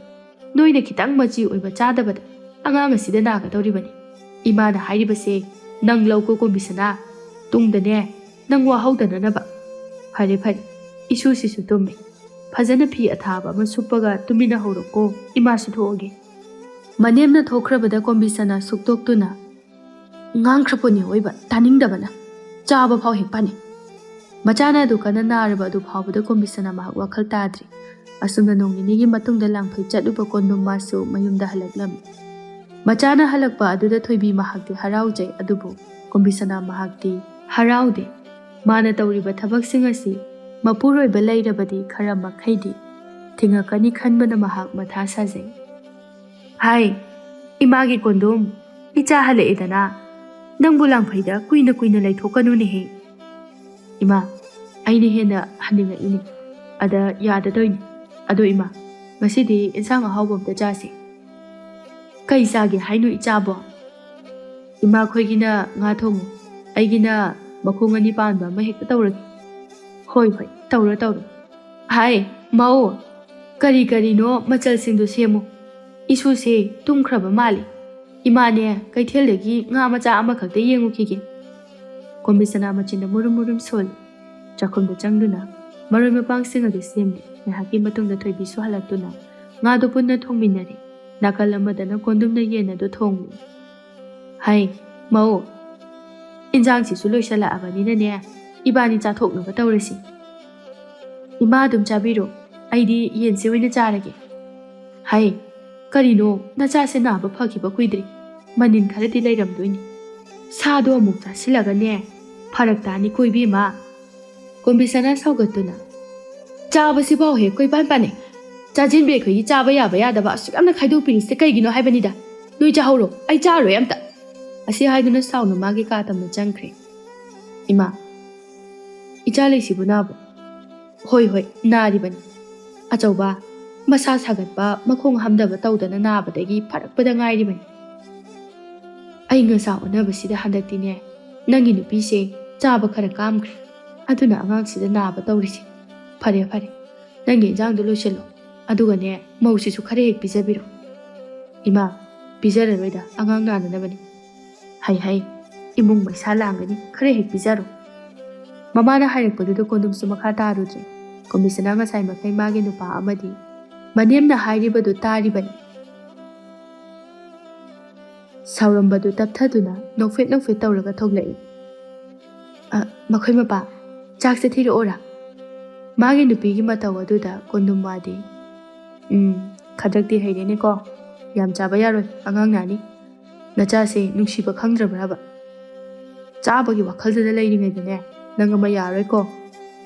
ꯅꯣꯏꯅ ꯈꯤꯇꯪ ꯃꯆꯤ ꯑꯣꯏꯕ ꯆꯥꯗꯕꯗ ꯑꯉꯥꯡ ꯑꯁꯤꯗ ꯅꯥꯒꯗꯧꯔꯤꯕꯅꯤ꯫ ꯏꯃꯥꯅ ꯍꯥꯏꯔꯤꯕꯁꯦ ꯅꯪ ꯂꯧꯀꯣ ꯀꯣꯝꯕꯤꯁꯅꯥ꯫ ꯇꯨꯡꯗꯅꯦ, ꯅꯪ ꯋꯥꯍꯧꯗꯅꯅꯕ꯫ ꯐꯔꯦ ꯐꯔꯦ, ꯏꯁꯨꯁꯤꯁꯨ ꯇꯨꯝꯃꯦ꯫ ꯐꯖꯅ ꯐꯤ ꯑꯊꯥꯕ ꯑꯃ ꯁꯨꯞꯄꯒ ꯇꯨꯃꯤꯟꯅ ꯍꯧꯔꯣꯀꯣ, ꯏꯃꯥꯁꯨ ꯊꯣꯛꯑꯒꯦ꯫ ꯃꯅꯦꯝꯅ ꯊꯣꯛꯈ꯭ꯔꯕꯗ ꯀꯣꯝꯕꯤꯁꯅꯥ ꯁꯨꯛꯇꯣꯛꯇꯨꯅ, "ꯉꯥꯡꯈ꯭ꯔꯄꯣꯠꯅꯦ ꯑꯣꯏꯕ, ꯇꯥꯅꯤꯡꯗꯕꯅ꯫ ꯆꯥꯕ ꯐꯥꯎ ꯍꯦꯛ ꯄꯥꯅꯩ꯫" ꯃꯆꯥꯅ ꯑꯗꯨ ꯀꯟꯅ ꯅꯥꯔꯕ ꯑꯗꯨ ꯐꯥꯎꯕꯗ ꯀꯣꯝꯕꯤꯁꯅꯥ ꯃꯍꯥꯛ ꯋꯥꯈꯜ ꯇꯥꯗ꯭ꯔꯤ꯫ ꯑꯁꯨꯝꯅ ꯅꯣꯡ ꯅꯤꯅꯤꯒꯤ ꯃꯇꯨꯡꯗ ꯂꯥꯡꯐꯩ ꯆꯠꯂꯨꯕ ꯀꯣꯟꯗꯨꯝ ꯃꯥꯁꯨ ꯃꯌꯨꯝꯗ ꯍꯜꯂꯛꯂꯝꯃꯤ꯫ ꯃꯆꯥꯅ ꯍꯜꯂꯛꯄ ꯑꯗꯨꯗ ꯊꯣꯏꯕꯤ ꯃꯍꯥꯛꯇꯤ ꯍꯔꯥꯎꯖꯩ, ꯑꯗꯨꯕꯨ ꯀꯣꯝꯕꯤꯁꯅꯥ ꯃꯍꯥꯛꯇꯤ ꯍꯔꯥꯎꯗꯦ꯫ ꯃꯥꯅ ꯇꯧꯔꯤꯕ ꯊꯕꯛꯁꯤꯡ ꯑꯁꯤ ꯃꯄꯨꯔꯣꯏꯕ ꯂꯩꯔꯕꯗꯤ ꯈꯔ ꯃꯈꯩꯗꯤ ꯊꯤꯡꯉꯛꯀꯅꯤ ꯈꯟꯕꯅ ꯃꯍꯥꯛ ꯃꯊꯥ ꯁꯥꯖꯩ꯫ "ꯍꯥꯏ, ꯏꯃꯥꯒꯤ ꯀꯣꯟꯗꯨꯝ, ꯏꯆꯥ ꯍꯜꯂꯛꯑꯦꯗꯅ꯫ ꯅꯪꯕꯨ ꯂꯥꯡꯐꯩꯗ ꯀꯨꯏꯅ ꯀꯨꯏꯅ ꯂꯩꯊꯣꯛꯀꯅꯨꯅꯦꯍꯦ꯫" "ꯏꯃꯥ, ꯑꯩꯅ ꯍꯦꯟꯅ ꯍꯟꯅꯤꯡꯉꯛꯏꯅꯦ꯫ ꯑꯗ ꯌꯥꯗꯗꯣꯏꯅꯤ꯫ ꯑꯗꯣ ꯏꯃꯥ, ꯉꯁꯤꯗꯤ ꯏꯟꯁꯥꯡ ꯑꯍꯥꯎꯕ ꯑꯝꯇ ꯆꯥꯁꯦ꯫" "ꯀꯩ ꯆꯥꯒꯦ ꯍꯥꯏꯅꯣ ꯏꯆꯥꯕꯣ?" "ꯏꯃꯥꯈꯣꯏꯒꯤꯅ ꯉꯥ ꯊꯣꯡꯉꯨ, ꯑꯩꯒꯤꯅ ꯃꯈꯣꯡ ꯑꯅꯤ ꯄꯥꯟꯕ ꯑꯃ ꯍꯦꯛꯇ ꯇꯧꯔꯒꯦ꯫" "ꯍꯣꯏ ꯍꯣꯏ, ꯇꯧꯔꯣ ꯇꯧꯔꯣ꯫" "ꯍꯥꯏ, ꯃꯧ, ꯀꯔꯤ ꯀꯔꯤꯅꯣ ꯃꯆꯜꯁꯤꯡꯗꯣ ꯁꯦꯝꯃꯨ꯫ ꯏꯁꯨꯁꯦ ꯇꯨꯝꯈ꯭ꯔꯕ ꯃꯥꯜꯂꯤ꯫ ꯏꯃꯥꯅꯦ, ꯀꯩꯊꯦꯜꯗꯒꯤ ꯉꯥ ꯃꯆꯥ ꯑꯃꯈꯛꯇ ꯌꯦꯡꯉꯨꯈꯤꯒꯦ꯫" ꯀꯣꯝꯕꯤꯁꯅꯥ ꯃꯆꯤꯟꯗ ꯃꯨꯔꯨꯝ ꯃꯨꯔꯨꯝ ꯁꯣꯜꯂꯤ꯫ ꯆꯥꯛꯈꯨꯝꯗ ꯆꯪꯗꯨꯅ ꯃꯔꯣꯏ ꯃꯄꯥꯡꯁꯤꯡ ꯑꯗꯨ ꯁꯦꯝꯂꯤ꯫ ꯉꯥꯏꯍꯥꯛꯀꯤ ꯃꯇꯨꯡꯗ ꯊꯣꯏꯕꯤꯁꯨ ꯍꯜꯂꯛꯇꯨꯅ ꯉꯥꯗꯨ ꯄꯨꯟꯅ ꯊꯣꯡꯃꯤꯟꯅꯔꯦ꯫ ꯅꯥꯀꯜ ꯑꯃꯗꯅ ꯀꯣꯟꯗꯨꯝꯅ ꯌꯦꯟ ꯑꯗꯨ ꯊꯣꯡꯂꯤ꯫ "ꯍꯩ, ꯃꯧ, ꯏꯟꯖꯥꯡꯁꯤꯁꯨ ꯂꯣꯏꯁꯤꯜꯂꯛꯑꯕꯅꯤꯅꯅꯦ, ꯏꯕꯥꯅꯤ ꯆꯥꯊꯣꯛꯅꯕ ꯇꯧꯔꯁꯤ꯫ ꯏꯃꯥ ꯑꯗꯨꯝ ꯆꯥꯕꯤꯔꯣ, ꯑꯩꯗꯤ ꯌꯦꯟꯁꯦ ꯑꯣꯏꯅ ꯆꯥꯔꯒꯦ꯫ ꯍꯥꯏ, ꯀꯔꯤꯅꯣ, ꯅꯆꯥꯁꯦ ꯅꯥꯕ ꯐꯈꯤꯕ ꯀꯨꯏꯗ꯭ꯔꯤ, ꯃꯅꯤꯟ ꯈꯔꯗꯤ ꯂꯩꯔꯝꯗꯣꯏꯅꯤ꯫ ꯁꯥꯗꯣ ꯑꯃꯨꯛ ꯆꯥꯁꯤꯜꯂꯒꯅꯦ, ꯐꯔꯛ ꯇꯥꯅꯤꯀꯣ ꯏꯕꯦꯝꯃ꯫ ꯀꯣꯝꯕꯤꯁꯅꯥ ꯁꯥꯎꯒꯠꯇꯨꯅ, ꯆꯥꯕꯁꯤꯐꯥꯎ ꯍꯦꯛ ꯀꯣꯏꯄꯥꯟ ꯄꯥꯅꯩ꯫ ꯆꯥꯖꯤꯟꯕꯤ ꯑꯩꯈꯣꯏꯒꯤ ꯆꯥꯕ ꯌꯥꯕ ꯌꯥꯗꯕ ꯑꯁꯨꯛ ꯌꯥꯝꯅ ꯈꯥꯏꯗꯣꯛꯄꯤꯔꯤꯁꯦ ꯀꯩꯒꯤꯅꯣ ꯍꯥꯏꯕꯅꯤꯗ꯫ ꯅꯣꯏ ꯆꯥꯍꯧꯔꯣ, ꯑꯩ ꯆꯥꯔꯣꯏ ꯑꯝꯇ꯫ ꯑꯁꯤ ꯍꯥꯏꯗꯨꯅ ꯁꯥꯎꯅ ꯃꯥꯒꯤ ꯀꯥ ꯇꯝꯅ ꯆꯪꯈ꯭ꯔꯦ꯫ ꯏꯃꯥ, ꯏꯆꯥ ꯂꯩꯁꯤꯕꯨ ꯅꯥꯕ꯭ꯔꯣ? ꯍꯣꯏ, ꯍꯣꯏ, ꯅꯥꯔꯤꯕꯅꯤ꯫ ꯑꯆꯧꯕ, ꯃꯁꯥ ꯁꯥꯒꯠꯄ, ꯃꯈꯣꯡ ꯍꯥꯝꯗꯕ ꯇꯧꯗꯅ ꯅꯥꯕꯗꯒꯤ ꯐꯔꯛꯄꯗ ꯉꯥꯏꯔꯤꯕꯅꯤ꯫ ꯑꯩ ꯉꯁꯥ ꯑꯣꯟꯅꯕꯁꯤꯗ ꯍꯟꯗꯛꯇꯤꯅꯦ, ꯅꯪꯒꯤ ꯅꯨꯄꯤꯁꯦ ꯆꯥꯕ ꯈꯔ ꯀꯥꯝꯈ꯭ꯔꯦ꯫ ꯑꯗꯨꯅ ꯑꯉꯥꯡꯁꯤꯗ ꯅꯥꯕ ꯇꯧꯔꯤꯁꯦ꯫ ꯐꯔꯦ, ꯐꯔꯦ, ꯅꯪꯒꯤ ꯏꯟꯖꯥꯡꯗꯣ ꯂꯣꯏꯁꯤꯜꯂꯣ꯫ ꯑꯗꯨꯒꯅꯦ, ꯃꯧꯁꯤꯁꯨ ꯈꯔ ꯍꯦꯛ ꯄꯤꯖꯕꯤꯔꯣ꯫ ꯏꯃꯥ, ꯄꯤꯖꯔꯔꯣꯏꯗ, ꯑꯉꯥꯡ ꯅꯥꯅꯅꯕꯅꯤ꯫ ꯍꯩ ꯍꯩ, ꯏꯃꯨꯡ ꯃꯩꯁꯥ ꯂꯥꯡꯒꯅꯤ, ꯈꯔ ꯍꯦꯛ ꯄꯤꯖꯔꯣ꯫ ꯃꯃꯥꯅ ꯍꯥꯏꯔꯛꯄꯗꯨꯗ ꯀꯣꯟꯗꯨꯝꯁꯨ ꯃꯈꯥ ꯇꯥꯔꯨꯗ꯭ꯔꯦ꯫ ꯀꯣꯝꯕꯤꯁꯅꯥ ꯉꯁꯥꯏ ꯃꯈꯩ ꯃꯥꯒꯤ ꯅꯨꯄꯥ ꯑꯃꯗꯤ ꯃꯅꯦꯝꯅ ꯍꯥꯏꯔꯤꯕꯗꯨ ꯇꯥꯔꯤꯕꯅꯤ꯫ ꯁꯥꯎꯔꯝꯕꯗꯨ ꯇꯞꯊꯗꯨꯅ ꯅꯣꯛꯐꯦꯠ ꯅꯣꯛꯐꯦꯠ ꯇꯧꯔꯒ ꯊꯣꯛꯂꯛꯏ꯫ "ꯑ, ꯃꯈꯣꯏ ꯃꯄꯥ, ꯆꯥꯛ ꯆꯥꯊꯤꯔꯛꯑꯣꯔꯥ?" ꯃꯥꯒꯤ ꯅꯨꯄꯤꯒꯤ ꯃꯇꯧ ꯑꯗꯨꯗ ꯀꯣꯟꯗꯨꯝ ꯋꯥꯗꯤ, "ꯎꯝ, ꯈꯗ꯭ꯔꯛꯇꯤ ꯍꯩꯔꯦꯅꯦꯀꯣ꯫ ꯌꯥꯝ ꯆꯥꯕ ꯌꯥꯔꯣꯏ, ꯑꯉꯥꯡ ꯅꯥꯅꯤ꯫ ꯅꯆꯥꯁꯦ ꯅꯨꯡꯁꯤꯕ ꯈꯪꯗ꯭ꯔꯕ꯭ꯔꯕ? ꯆꯥꯕꯒꯤ ꯋꯥꯈꯜꯗꯨꯗ ꯂꯩꯔꯤꯉꯩꯗꯅꯦ, ꯅꯪ ꯑꯃ ꯌꯥꯔꯣꯏꯀꯣ꯫"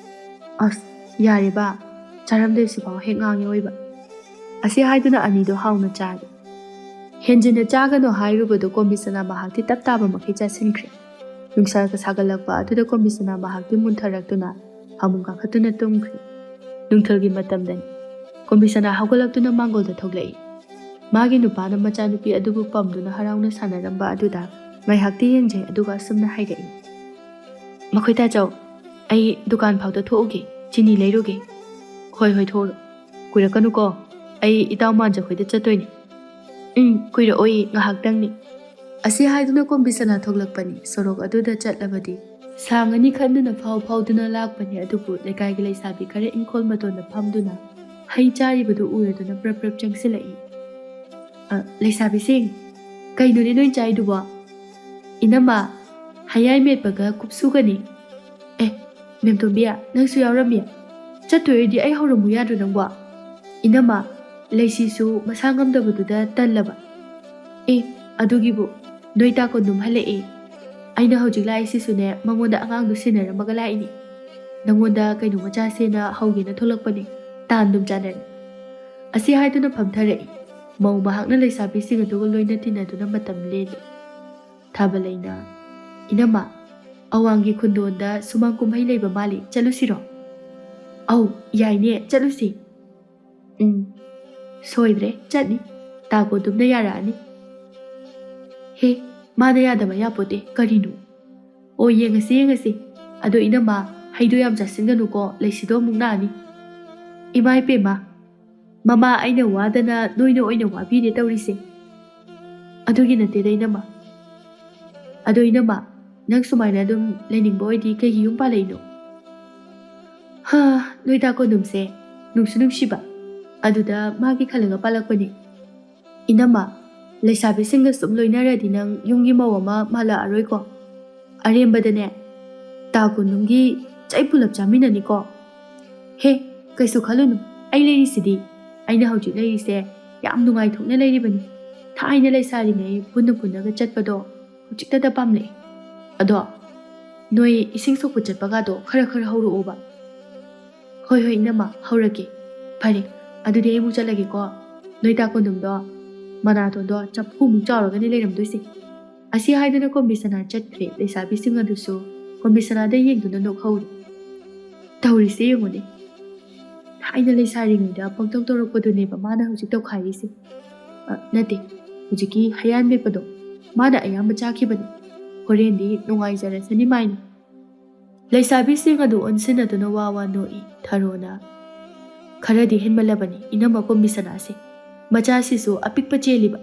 "ꯑꯁ, ꯌꯥꯔꯦꯕ, ꯆꯥꯔꯝꯗꯦ ꯁꯤꯐꯥꯎ ꯍꯦꯛ ꯉꯥꯡꯉꯦ ꯑꯣꯏꯕ꯫" ꯑꯁꯤ ꯍꯥꯏꯗꯨꯅ ꯑꯅꯤꯗꯣ ꯍꯥꯎꯅ ꯆꯥꯔꯦ꯫ ꯍꯦꯟꯖꯤꯟꯅ ꯆꯥꯒꯅꯨ ꯍꯥꯏꯔꯨꯕꯗꯨ ꯀꯣꯝꯕꯤꯁꯅꯥ ꯃꯍꯥꯛꯇꯤ ꯇꯞ ꯇꯥꯕ ꯃꯈꯩ ꯆꯥꯁꯤꯟꯈ꯭ꯔꯦ꯫ ꯅꯨꯡꯁꯥꯒ ꯁꯥꯒꯠꯂꯛꯄ ꯑꯗꯨꯗ ꯀꯣꯝꯕꯤꯁꯅꯥ ꯃꯍꯥꯛꯇꯤ ꯃꯨꯟꯊꯔꯛꯇꯨꯅ ꯐꯃꯨꯡ ꯀꯥꯈꯠꯇꯨꯅ ꯇꯨꯝꯈ꯭ꯔꯦ꯫ ꯅꯨꯡꯊꯤꯜꯒꯤ ꯃꯇꯝꯗꯅꯤ꯫ ꯀꯣꯝꯕꯤꯁꯅꯥ ꯍꯧꯒꯠꯂꯛꯇꯨꯅ ꯃꯥꯡꯒꯣꯜꯗ ꯊꯣꯛꯂꯛꯏ꯫ ꯃꯥꯒꯤ ꯅꯨꯄꯥꯅ ꯃꯆꯥꯅꯨꯄꯤ ꯑꯗꯨꯕꯨ ꯄꯝꯗꯨꯅ ꯍꯔꯥꯎꯅ ꯁꯥꯟꯅꯔꯝꯕ ꯑꯗꯨꯗ ꯉꯥꯏꯍꯥꯛꯇꯤ ꯌꯦꯡꯖꯩ, ꯑꯗꯨꯒ ꯑꯁꯨꯝꯅ ꯍꯥꯏꯔꯛꯏ, "ꯃꯈꯣꯏ ꯇꯥꯆꯧ, ꯑꯩ ꯗꯨꯀꯥꯟ ꯐꯥꯎꯗ ꯊꯣꯛꯎꯒꯦ, ꯆꯤꯅꯤ ꯂꯩꯔꯨꯒꯦ꯫" "ꯍꯣꯏ, ꯍꯣꯏ, ꯊꯣꯛꯎꯔꯣ꯫ ꯀꯨꯏꯔꯛꯀꯅꯨꯀꯣ, ꯑꯩ ꯏꯇꯥꯎ ꯃꯥꯟꯖꯈꯣꯏꯗ ꯆꯠꯇꯣꯏꯅꯤ꯫" "ꯎꯝ, ꯀꯨꯏꯔꯛꯑꯣꯏ, ꯉꯥꯏꯍꯥꯛꯇꯪꯅꯤ꯫" ꯑꯁꯤ ꯍꯥꯏꯗꯨꯅ ꯀꯣꯝꯕꯤꯁꯅꯥ ꯊꯣꯛꯂꯛꯄꯅꯤ꯫ ꯁꯣꯔꯣꯛ ꯑꯗꯨꯗ ꯆꯠꯂꯕꯗꯤ ꯁꯥꯡ ꯑꯅꯤ ꯈꯟꯗꯨꯅ ꯐꯥꯎ ꯐꯥꯎꯗꯨꯅ ꯂꯥꯛꯄꯅꯤ, ꯑꯗꯨꯕꯨ ꯂꯩꯀꯥꯏꯒꯤ ꯂꯩꯁꯥꯕꯤ ꯈꯔ ꯏꯪꯈꯣꯜ ꯃꯇꯣꯟꯗ ꯐꯝꯗꯨꯅ ꯍꯩ ꯆꯥꯔꯤꯕꯗꯨ ꯎꯔꯗꯨꯅ ꯄ꯭ꯔꯞ ꯄ꯭ꯔꯞ ꯆꯪꯁꯤꯜꯂꯛꯏ꯫ "ꯑ, ꯂꯩꯁꯥꯕꯤꯁꯤꯡ, ꯀꯩꯅꯣꯅꯦ ꯅꯣꯏ ꯆꯥꯏꯗꯨꯕꯣ?" "ꯏꯅꯝꯃ, ꯍꯌꯥꯏ ꯃꯦꯠꯄꯒ ꯀꯨꯞꯁꯨꯒꯅꯤ꯫" ꯑꯦ, ꯃꯦꯝꯇꯣꯝꯕꯤ, ꯅꯪꯁꯨ ꯌꯥꯎꯔꯝꯃꯤ? ꯆꯠꯇꯣꯏꯔꯗꯤ ꯑꯩ ꯍꯧꯔꯝꯃꯨ ꯌꯥꯗ꯭ꯔꯣ ꯅꯪꯕꯣ? ꯏꯅꯝꯃ, ꯂꯩꯁꯤꯁꯨ ꯃꯁꯥ ꯉꯝꯗꯕꯗꯨꯗ ꯇꯜꯂꯕ꯫ ꯑꯦ, ꯑꯗꯨꯒꯤꯕꯨ, ꯅꯣꯏ ꯇꯥ ꯀꯣꯟꯗꯨꯝ ꯍꯜꯂꯛꯑꯦ꯫ ꯑꯩꯅ ꯍꯧꯖꯤꯛ ꯂꯥꯛꯏꯁꯤꯁꯨꯅꯦ, ꯃꯉꯣꯟꯗ ꯑꯉꯥꯡꯗꯨ ꯁꯤꯟꯅꯔꯝꯃꯒ ꯂꯥꯛꯏꯅꯤ꯫ ꯅꯉꯣꯟꯗ ꯀꯩꯅꯣꯝꯃ ꯆꯥꯁꯦꯅ ꯍꯧꯒꯦꯅ ꯊꯣꯛꯂꯛꯄꯅꯦ꯫ ꯇꯥꯟ ꯑꯗꯨꯝ ꯆꯥꯅꯔꯦ꯫ ꯑꯁꯤ ꯍꯥꯏꯗꯨꯅ ꯐꯝꯊꯔꯛꯏ꯫ ꯃꯧ ꯃꯍꯥꯛꯅ ꯂꯩꯁꯥꯕꯤꯁꯤꯡ ꯑꯗꯨꯒ ꯂꯣꯏꯅ ꯇꯤꯟꯅꯗꯨꯅ ꯃꯇꯝ ꯂꯦꯜꯂꯤ꯫ ꯊꯥꯕꯂꯩꯅ, "ꯏꯅꯝꯃ, ꯑꯋꯥꯡꯒꯤ ꯈꯨꯟꯗꯣꯟꯗ ꯁꯨꯃꯥꯡ ꯀꯨꯝꯍꯩ ꯂꯩꯕ ꯃꯥꯜꯂꯤ, ꯆꯠꯂꯨꯁꯤꯔꯣ?" "ꯑꯧ, ꯌꯥꯏꯅꯦ, ꯆꯠꯂꯨꯁꯤ꯫" "ꯎꯝ, ꯁꯣꯏꯗ꯭ꯔꯦ, ꯆꯠꯅꯤ꯫ ꯇꯥ ꯀꯣꯟꯗꯨꯝꯅ ꯌꯥꯔꯛꯑꯅꯤ꯫" "ꯍꯦ, ꯃꯥꯅ ꯌꯥꯗꯕ ꯌꯥꯄꯣꯠꯇꯦ, ꯀꯔꯤꯅꯣ?" "ꯑꯣ, ꯌꯦꯡꯉꯁꯤ, ꯌꯦꯡꯉꯁꯤ꯫ ꯑꯗꯣ ꯏꯅꯝꯃ, ꯍꯩꯗꯣ ꯌꯥꯝ ꯆꯥꯁꯤꯟꯒꯅꯨꯀꯣ, ꯂꯩꯁꯤꯗꯣ ꯑꯃꯨꯛ ꯅꯥꯅꯤ꯫" "ꯏꯃꯥ ꯏꯄꯦꯝꯃ, ꯃꯃꯥ ꯑꯩꯅ ꯋꯥꯗꯅ ꯅꯣꯏꯅ ꯑꯣꯏꯅ ꯋꯥꯕꯤꯔꯦ ꯇꯧꯔꯤꯁꯦ꯫" "ꯑꯗꯨꯒꯤ ꯅꯠꯇꯦꯗ ꯏꯅꯝꯃ꯫ ꯑꯗꯣ ꯏꯅꯝꯃ, ꯅꯪ ꯁꯨꯃꯥꯏꯅ ꯑꯗꯨꯝ ꯂꯩꯅꯤꯡꯕ ꯑꯣꯏꯗꯤ ꯀꯩꯒꯤ ꯌꯨꯝ ꯄꯥꯜꯂꯛꯏꯅꯣ?" "ꯍꯥ, ꯅꯣꯏ ꯇꯥ ꯀꯣꯟꯗꯨꯝꯁꯦ ꯅꯨꯡꯁꯨ ꯅꯨꯡꯁꯤꯕ꯫ ꯑꯗꯨꯗ ꯃꯥꯒꯤ ꯈꯜꯂꯒ ꯄꯥꯜꯂꯛꯄꯅꯦ꯫" "ꯏꯅꯝꯃ, ꯂꯩꯁꯥꯕꯤꯁꯤꯡꯒ ꯁꯨꯝ ꯂꯣꯏꯅꯔꯗꯤ ꯅꯪ ꯌꯨꯝꯒꯤ ꯃꯧ ꯑꯃ ꯃꯥꯜꯂꯛꯑꯔꯣꯏꯀꯣ꯫ ꯑꯔꯦꯝꯕꯗꯅꯦ, ꯇꯥ ꯀꯣꯟꯗꯨꯝꯒꯤ ꯆꯩ ꯄꯨꯂꯞ ꯆꯥꯃꯤꯟꯅꯅꯤꯀꯣ꯫" "ꯍꯦ, ꯀꯩꯁꯨ ꯈꯜꯂꯨꯅꯨ, ꯑꯩ ꯂꯩꯔꯤꯁꯤꯗꯤ꯫ ꯑꯩꯅ ꯍꯧꯖꯤꯛ ꯂꯩꯔꯤꯁꯦ ꯌꯥꯝ ꯅꯨꯡꯉꯥꯏꯊꯣꯛꯅ ꯂꯩꯔꯤꯕꯅꯤ꯫ ꯊꯥꯏꯅ ꯂꯩꯁꯥꯔꯤꯉꯩ ꯄꯨꯟꯅ ꯄꯨꯟꯅꯒ ꯆꯠꯄꯗꯣ ꯍꯧꯖꯤꯛꯇꯗ ꯄꯥꯝꯂꯛꯑꯦ꯫ ꯑꯗꯣ ꯅꯣꯏ ꯏꯁꯤꯡ ꯁꯣꯛꯄ ꯆꯠꯄꯒꯗꯣ ꯈꯔ ꯈꯔ ꯍꯧꯔꯛꯑꯣꯕ꯫" "ꯍꯣꯏ, ꯍꯣꯏ, ꯏꯅꯝꯃ, ꯍꯧꯔꯛꯀꯦ꯫ ꯐꯔꯦ, ꯑꯗꯨꯗꯤ ꯑꯩ ꯑꯃꯨꯛ ꯆꯠꯂꯒꯦꯀꯣ꯫ ꯅꯣꯏ ꯇꯥ ꯀꯣꯟꯗꯨꯝꯗꯣ ꯃꯅꯥꯇꯣꯟꯗꯣ ꯆꯐꯨꯃꯨꯛ ꯆꯥꯎꯔꯒꯅꯤ ꯂꯩꯔꯝꯗꯣꯏꯁꯦ꯫" ꯑꯁꯤ ꯍꯥꯏꯗꯨꯅ ꯀꯣꯝꯕꯤꯁꯅꯥ ꯆꯠꯈ꯭ꯔꯦ꯫ ꯂꯩꯁꯥꯕꯤꯁꯤꯡ ꯑꯗꯨꯁꯨ ꯀꯣꯝꯕꯤꯁꯅꯥꯗ ꯌꯦꯡꯗꯨꯅ ꯅꯣꯛꯍꯧꯔꯤ꯫ ꯇꯧꯔꯤꯁꯦ ꯌꯦꯡꯉꯨꯅꯦ꯫ ꯊꯥꯏꯅ ꯂꯩꯁꯥꯔꯤꯉꯩꯗ ꯄꯪꯇꯧ ꯇꯧꯔꯛꯄꯗꯨꯅꯦꯕ ꯃꯥꯅ ꯍꯧꯖꯤꯛ ꯇꯧꯈꯥꯏꯔꯤꯁꯦ꯫ ꯑ, ꯅꯠꯇꯦ, ꯍꯧꯖꯤꯛꯀꯤ ꯍꯌꯥꯟ ꯃꯦꯠꯄꯗꯣ ꯃꯥꯅ ꯑꯌꯥꯝꯕ ꯆꯥꯈꯤꯕꯅꯤ꯫ ꯍꯣꯔꯦꯟꯗꯤ ꯅꯨꯡꯉꯥꯏꯖꯔꯁꯅꯤ ꯃꯥꯏꯅ꯫ ꯂꯩꯁꯥꯕꯤꯁꯤꯡ ꯑꯗꯨ ꯑꯣꯟꯁꯤꯟꯅꯗꯨꯅ ꯋꯥ ꯋꯥ ꯅꯣꯛꯏ꯫ ꯊꯔꯣꯅ, "ꯈꯔꯗꯤ ꯍꯦꯟꯃꯜꯂꯕꯅꯤ ꯏꯅꯝꯃ ꯀꯣꯝꯕꯤꯁꯅꯥꯁꯦ꯫ ꯃꯆꯥꯁꯤꯁꯨ ꯑꯄꯤꯛꯄ ꯆꯦꯜꯂꯤꯕ꯫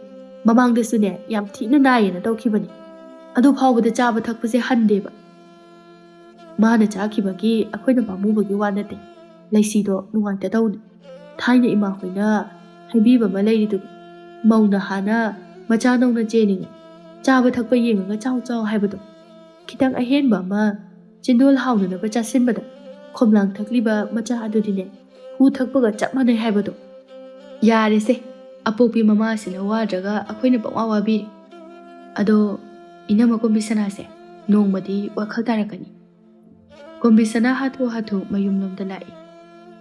ꯃꯃꯥꯡꯗꯁꯨꯅꯦ ꯌꯥꯝ ꯊꯤꯅ ꯅꯥꯏꯌꯦꯅ ꯇꯧꯈꯤꯕꯅꯤ꯫ ꯑꯗꯨ ꯐꯥꯎꯕꯗ ꯆꯥꯕ ꯊꯛꯄꯁꯦ ꯍꯟꯗꯦꯕ꯫ ꯃꯥꯅ ꯆꯥꯈꯤꯕꯒꯤ ꯑꯩꯈꯣꯏꯅ ꯄꯥꯝꯃꯨꯕꯒꯤ ꯋꯥ ꯅꯠꯇꯦ꯫ ꯂꯩꯁꯤꯗꯣ ꯅꯨꯡꯉꯥꯏꯇ ꯇꯧꯅꯤ꯫ ꯊꯥꯏꯅ ꯏꯃꯥꯈꯣꯏꯅ ꯍꯥꯏꯕꯤꯕ ꯑꯃ ꯂꯩꯔꯤꯗꯨꯅꯤ, ꯃꯧꯅ ꯍꯥꯟꯅ ꯃꯆꯥ ꯅꯧꯅ ꯆꯦꯜꯂꯤꯉꯩ ꯆꯥꯕ ꯊꯛꯄ ꯌꯦꯡꯉꯒ ꯆꯥꯎ ꯆꯥꯎ ꯍꯥꯏꯕꯗꯣ꯫ ꯈꯤꯇꯪ ꯑꯍꯦꯟꯕ ꯑꯃ ꯆꯤꯟꯗꯣꯜ ꯍꯥꯎꯅꯅꯕ ꯆꯥꯁꯤꯟꯕꯗ ꯈꯣꯝꯂꯥꯡ ꯊꯛꯂꯤꯕ ꯃꯆꯥ ꯑꯗꯨꯗꯤꯅꯦ ꯍꯨ ꯊꯛꯄꯒ ꯆꯞ ꯃꯥꯟꯅꯩ ꯍꯥꯏꯕꯗꯣ꯫ ꯌꯥꯔꯦꯁꯦ, ꯑꯄꯣꯛꯄꯤ ꯃꯃꯥꯁꯤꯅ ꯋꯥꯗ꯭ꯔꯒ ꯑꯩꯈꯣꯏꯅ ꯄꯪꯋꯥ ꯋꯥꯕꯤꯔꯤ꯫ ꯑꯗꯣ ꯏꯅꯝꯃ ꯀꯣꯝꯕꯤ ꯁꯅꯥꯁꯦ ꯅꯣꯡꯃꯗꯤ ꯋꯥꯈꯜ ꯇꯥꯔꯛꯀꯅꯤ꯫ ꯀꯣꯝꯕꯤ ꯁꯅꯥ ꯍꯥꯊꯨ ꯍꯥꯊꯨ ꯃꯌꯨꯝꯂꯣꯝꯗ ꯂꯥꯛꯏ꯫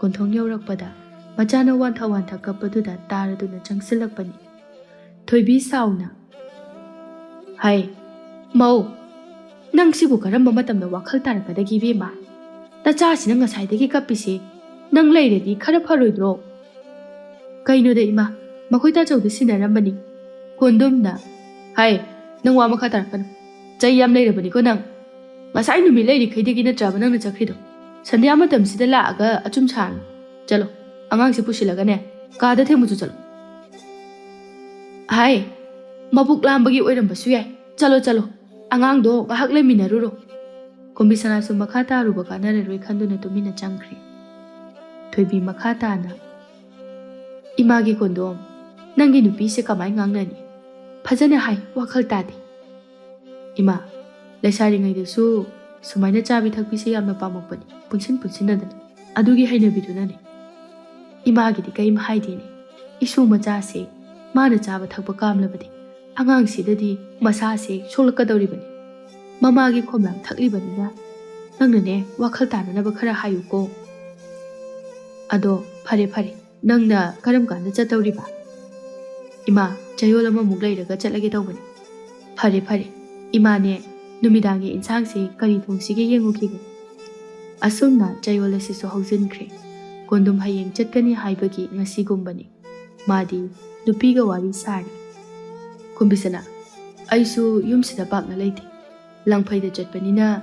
ꯀꯣꯟꯊꯣꯡ ꯌꯧꯔꯛꯄꯗ ꯃꯆꯥꯅ ꯋꯥꯟꯊ ꯋꯥꯟꯊ ꯀꯞꯄꯗꯨꯗ ꯇꯥꯔꯗꯨꯅ ꯆꯪꯁꯤꯜꯂꯛꯄꯅꯤ꯫ ꯊꯣꯏꯕꯤ ꯁꯥꯎꯅ, "ꯍꯥꯏ, ꯃꯧ, ꯅꯪ ꯁꯤꯕꯨ ꯀꯔꯝꯕ ꯃꯇꯝꯗ ꯋꯥꯈꯜ ꯇꯥꯔꯛꯀꯗꯒꯦ ꯏꯕꯦꯝꯃ? ꯅꯆꯥꯁꯤꯅ ꯉꯁꯥꯏꯗꯒꯤ ꯀꯞꯄꯤꯁꯦ ꯅꯪ ꯂꯩꯔꯗꯤ ꯈꯔ ꯐꯔꯣꯏꯗ꯭ꯔꯣ?" "ꯀꯩꯅꯣꯗ ꯏꯃꯥ, ꯃꯈꯣꯏ ꯇꯥꯆꯧꯗ ꯁꯤꯟꯅꯔꯝꯕꯅꯤ꯫" ꯀꯣꯟꯗꯨꯝꯅ, "ꯍꯥꯏ, ꯅꯪ ꯋꯥ ꯃꯈꯥ ꯇꯥꯔꯛꯀꯅꯨ꯫ ꯆꯩ ꯌꯥꯝ ꯂꯩꯔꯕꯅꯤꯀꯣ ꯅꯪ꯫ ꯉꯁꯥꯏ ꯅꯨꯃꯤꯠ ꯂꯩꯔꯤꯈꯩꯗꯒꯤ ꯅꯠꯇ꯭ꯔꯕ ꯅꯪꯅ ꯆꯠꯈ꯭ꯔꯤꯗꯣ? ꯁꯟꯙ꯭ꯌꯥ ꯃꯇꯝꯁꯤꯗ ꯂꯥꯛꯑꯒ ꯑꯆꯨꯝ ꯁꯥꯔꯅꯨ꯫ ꯆꯠꯂꯣ, ꯑꯉꯥꯡꯁꯦ ꯄꯨꯁꯤꯜꯂꯒꯅꯦ, ꯀꯥꯗ ꯊꯦꯡꯕꯁꯨ ꯆꯠꯂꯣ꯫" "ꯍꯥꯏ, ꯃꯕꯨꯛ ꯂꯥꯝꯕꯒꯤ ꯑꯣꯏꯔꯝꯕꯁꯨ ꯌꯥꯏ꯫ ꯆꯠꯂꯣ, ꯆꯠꯂꯣ, ꯑꯉꯥꯡꯗꯣ ꯉꯥꯏꯍꯥꯛ ꯂꯩꯃꯤꯟꯅꯔꯨꯔꯣ꯫" ꯀꯣꯝꯕꯤ ꯁꯅꯥꯁꯨ ꯃꯈꯥ ꯇꯥꯔꯨꯕ ꯀꯥꯟꯅꯔꯔꯣꯏ ꯈꯟꯗꯨꯅ ꯇꯨꯃꯤꯟꯅ ꯆꯪꯈ꯭ꯔꯦ꯫ ꯊꯣꯏꯕꯤ ꯃꯈꯥ ꯇꯥꯅ, "ꯏꯃꯥꯒꯤ ꯀꯣꯟꯗꯣꯝ, ꯅꯪꯒꯤ ꯅꯨꯄꯤꯁꯦ ꯀꯃꯥꯏ ꯉꯥꯡꯅꯅꯤ? ꯐꯖꯅ ꯍꯥꯏ, ꯋꯥꯈꯜ ꯇꯥꯗꯦ꯫" "ꯏꯃꯥ, ꯂꯩꯁꯥꯔꯤꯉꯩꯗꯁꯨ ꯁꯨꯃꯥꯏꯅ ꯆꯥꯕꯤ ꯊꯛꯄꯤꯁꯦ ꯌꯥꯝꯅ ꯄꯥꯝꯃꯛꯄꯅꯤ, ꯄꯨꯟꯁꯤꯟ ꯄꯨꯟꯁꯤꯟꯅꯗꯅ꯫ ꯑꯗꯨꯒꯤ ꯍꯩꯅꯕꯤꯗꯨꯅꯅꯦ꯫ ꯏꯃꯥꯒꯤꯗꯤ ꯀꯔꯤꯝ ꯍꯥꯏꯗꯦꯅꯦ꯫ ꯏꯁꯨ ꯃꯆꯥꯁꯦ ꯃꯥꯅ ꯆꯥꯕ ꯊꯛꯄ ꯀꯥꯝꯂꯕꯗꯤ ꯑꯉꯥꯡꯁꯤꯗꯗꯤ ꯃꯁꯥꯁꯦ ꯁꯣꯛꯂꯛꯀꯗꯧꯔꯤꯕꯅꯤ꯫ ꯃꯃꯥꯒꯤ ꯈꯣꯝꯂꯥꯡ ꯊꯛꯂꯤꯕꯅꯤꯅ ꯅꯪꯅꯅꯦ ꯋꯥꯈꯜ ꯇꯥꯅꯅꯕ ꯈꯔ ꯍꯥꯏꯌꯨꯀꯣ꯫ ꯑꯗꯣ ꯐꯔꯦ ꯐꯔꯦ, ꯅꯪꯅ ꯀꯔꯝ ꯀꯥꯟꯗ ꯆꯠꯇꯧꯔꯤꯕ?" "ꯏꯃꯥ, ꯆꯌꯣꯜ ꯑꯃꯃꯨꯛ ꯂꯩꯔꯒ ꯆꯠꯂꯒꯦ ꯇꯧꯕꯅꯤ꯫" "ꯐꯔꯦ ꯐꯔꯦ, ꯏꯃꯥꯅꯦ ꯅꯨꯃꯤꯗꯥꯡꯒꯤ ꯏꯟꯁꯥꯡꯁꯦ ꯀꯔꯤ ꯊꯣꯡꯁꯤꯒꯦ ꯌꯦꯡꯉꯨꯈꯤꯒꯦ꯫" ꯑꯁꯨꯝꯅ ꯆꯌꯣꯜ ꯑꯁꯤꯁꯨ ꯍꯧꯖꯤꯟꯈ꯭ꯔꯦ꯫ ꯀꯣꯟꯗꯨꯝ ꯍꯌꯦꯡ ꯆꯠꯀꯅꯤ ꯍꯥꯏꯕꯒꯤ ꯉꯁꯤꯒꯨꯝꯕꯅꯤ꯫ ꯃꯥꯗꯤ ꯅꯨꯄꯤꯒ ꯋꯥꯔꯤ ꯁꯥꯔꯤ꯫ "ꯀꯨꯝꯕꯤꯁꯅꯥ, ꯑꯩꯁꯨ ꯌꯨꯝꯁꯤꯗ ꯄꯥꯛꯅ ꯂꯩꯇꯦ꯫ ꯂꯪꯐꯩꯗ ꯆꯠꯄꯅꯤꯅ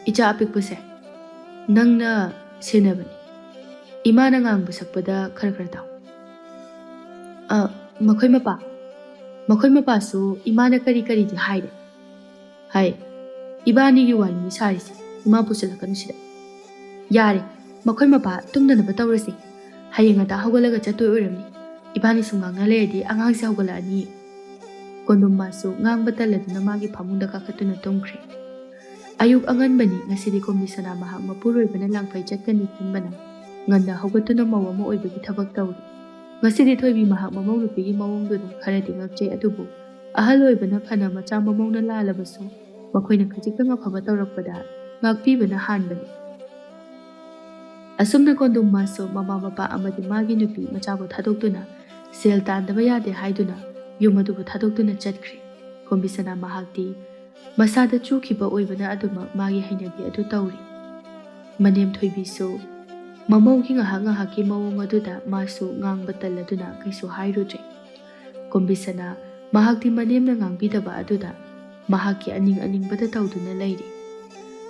ꯏꯆꯥ ꯑꯄꯤꯛꯄꯁꯦ ꯅꯪꯅ ꯁꯦꯟꯅꯕꯅꯤ꯫ ꯏꯃꯥꯅ ꯉꯥꯡꯕ ꯁꯛꯄꯗ ꯈꯔ ꯈꯔ ꯇꯥꯎ꯫" "ꯑ, ꯃꯈꯣꯏ ꯃꯄꯥ, ꯃꯈꯣꯏ ꯃꯄꯥꯁꯨ ꯏꯃꯥꯅ ꯀꯔꯤ ꯀꯔꯤꯗꯤ ꯍꯥꯏꯔꯦ꯫" "ꯍꯥꯏ, ꯏꯕꯥꯅꯤꯒꯤ ꯋꯥꯔꯤꯅꯤ ꯁꯥꯔꯤꯁꯦ, ꯏꯃꯥ ꯄꯨꯁꯤꯜꯂꯛꯀꯅꯨ ꯁꯤꯗ꯫ ꯌꯥꯔꯦ, ꯃꯈꯣꯏ ꯃꯄꯥ ꯇꯨꯝꯗꯅꯕ ꯇꯧꯔꯁꯦ꯫ ꯍꯌꯦꯡ ꯉꯟꯇꯥ ꯍꯧꯒꯠꯂꯒ ꯆꯠꯇꯣꯏ ꯑꯣꯏꯔꯝꯅꯤ꯫ ꯏꯕꯥꯅꯤ ꯁꯨꯝ ꯉꯥꯡꯅ ꯂꯩꯔꯗꯤ ꯑꯉꯥꯡꯁꯦ ꯍꯧꯒꯠꯂꯛꯑꯅꯤ꯫" ꯀꯣꯟꯗꯨꯝ ꯃꯥꯁꯨ ꯉꯥꯡꯕ ꯇꯜꯂꯗꯨꯅ ꯃꯥꯒꯤ ꯐꯃꯨꯡꯗ ꯀꯥꯈꯠꯇꯨꯅ ꯇꯨꯝꯈ꯭ꯔꯦ꯫ ꯑꯌꯨꯛ ꯑꯉꯟꯕꯅꯤ꯫ ꯉꯁꯤꯗꯤ ꯀꯣꯝꯕꯤꯁꯅꯥ ꯃꯍꯥꯛ ꯃꯄꯨꯔꯣꯏꯕꯅ ꯂꯥꯡꯐꯩ ꯆꯠꯀꯅꯤ ꯈꯟꯕꯅ ꯉꯟꯅ ꯍꯧꯒꯠꯇꯨꯅ ꯃꯧ ꯑꯃ ꯑꯣꯏꯕꯒꯤ ꯊꯕꯛ ꯇꯧꯔꯤ꯫ ꯉꯁꯤꯗꯤ ꯊꯣꯏꯕꯤ ꯃꯍꯥꯛ ꯃꯃꯧ ꯅꯨꯄꯤꯒꯤ ꯃꯑꯣꯡꯗꯨꯗ ꯈꯔꯗꯤ ꯉꯛꯆꯩ, ꯑꯗꯨꯕꯨ ꯑꯍꯜ ꯑꯣꯏꯕꯅ ꯐꯅ ꯃꯆꯥ ꯃꯃꯧꯅ ꯂꯥꯜꯂꯕꯁꯨ ꯃꯈꯣꯏꯅ ꯈꯖꯤꯛꯇꯪ ꯑꯐꯕ ꯇꯧꯔꯛꯄꯗ ꯉꯥꯛꯄꯤꯕꯅ ꯍꯥꯟꯕꯅꯤ꯫ ꯑꯁꯨꯝꯅ ꯀꯣꯟꯗꯨꯝ ꯃꯥꯁꯨ ꯃꯃꯥ ꯃꯄꯥ ꯑꯃꯗꯤ ꯃꯥꯒꯤ ꯅꯨꯄꯤ ꯃꯆꯥꯕꯨ ꯊꯥꯗꯣꯛꯇꯨꯅ ꯁꯦꯜ ꯇꯥꯟꯗꯕ ꯌꯥꯗꯦ ꯍꯥꯏꯗꯨꯅ ꯌꯨꯝ ꯑꯗꯨꯕꯨ ꯊꯥꯗꯣꯛꯇꯨꯅ ꯆꯠꯈ꯭ꯔꯦ꯫ ꯀꯣꯝꯕꯤꯁꯅꯥ ꯃꯍꯥꯛꯇꯤ ꯃꯁꯥꯗ ꯆꯨꯈꯤꯕ ꯑꯣꯏꯕꯅ ꯑꯗꯨꯃꯛ ꯃꯥꯒꯤ ꯍꯩꯅꯕꯤ ꯑꯗꯨ ꯇꯧꯔꯤ꯫ ꯃꯅꯦꯝ ꯊꯣꯏꯕꯤꯁꯨ ꯃꯃꯧꯒꯤ ꯉꯥꯏꯍꯥꯛ ꯉꯥꯏꯍꯥꯛꯀꯤ ꯃꯑꯣꯡ ꯑꯗꯨꯗ ꯃꯥꯁꯨ ꯉꯥꯡꯕ ꯇꯜꯂꯗꯨꯅ ꯀꯩꯁꯨ ꯍꯥꯏꯔꯨꯗ꯭ꯔꯦ꯫ ꯀꯣꯝꯕꯤꯁꯅꯥ ꯃꯍꯥꯛꯇꯤ ꯃꯅꯦꯝꯅ ꯉꯥꯡꯕꯤꯗꯕ ꯑꯗꯨꯗ ꯃꯍꯥꯛꯀꯤ ꯑꯅꯤꯡ ꯑꯅꯤꯡꯕꯗ ꯇꯧꯗꯨꯅ ꯂꯩꯔꯤ꯫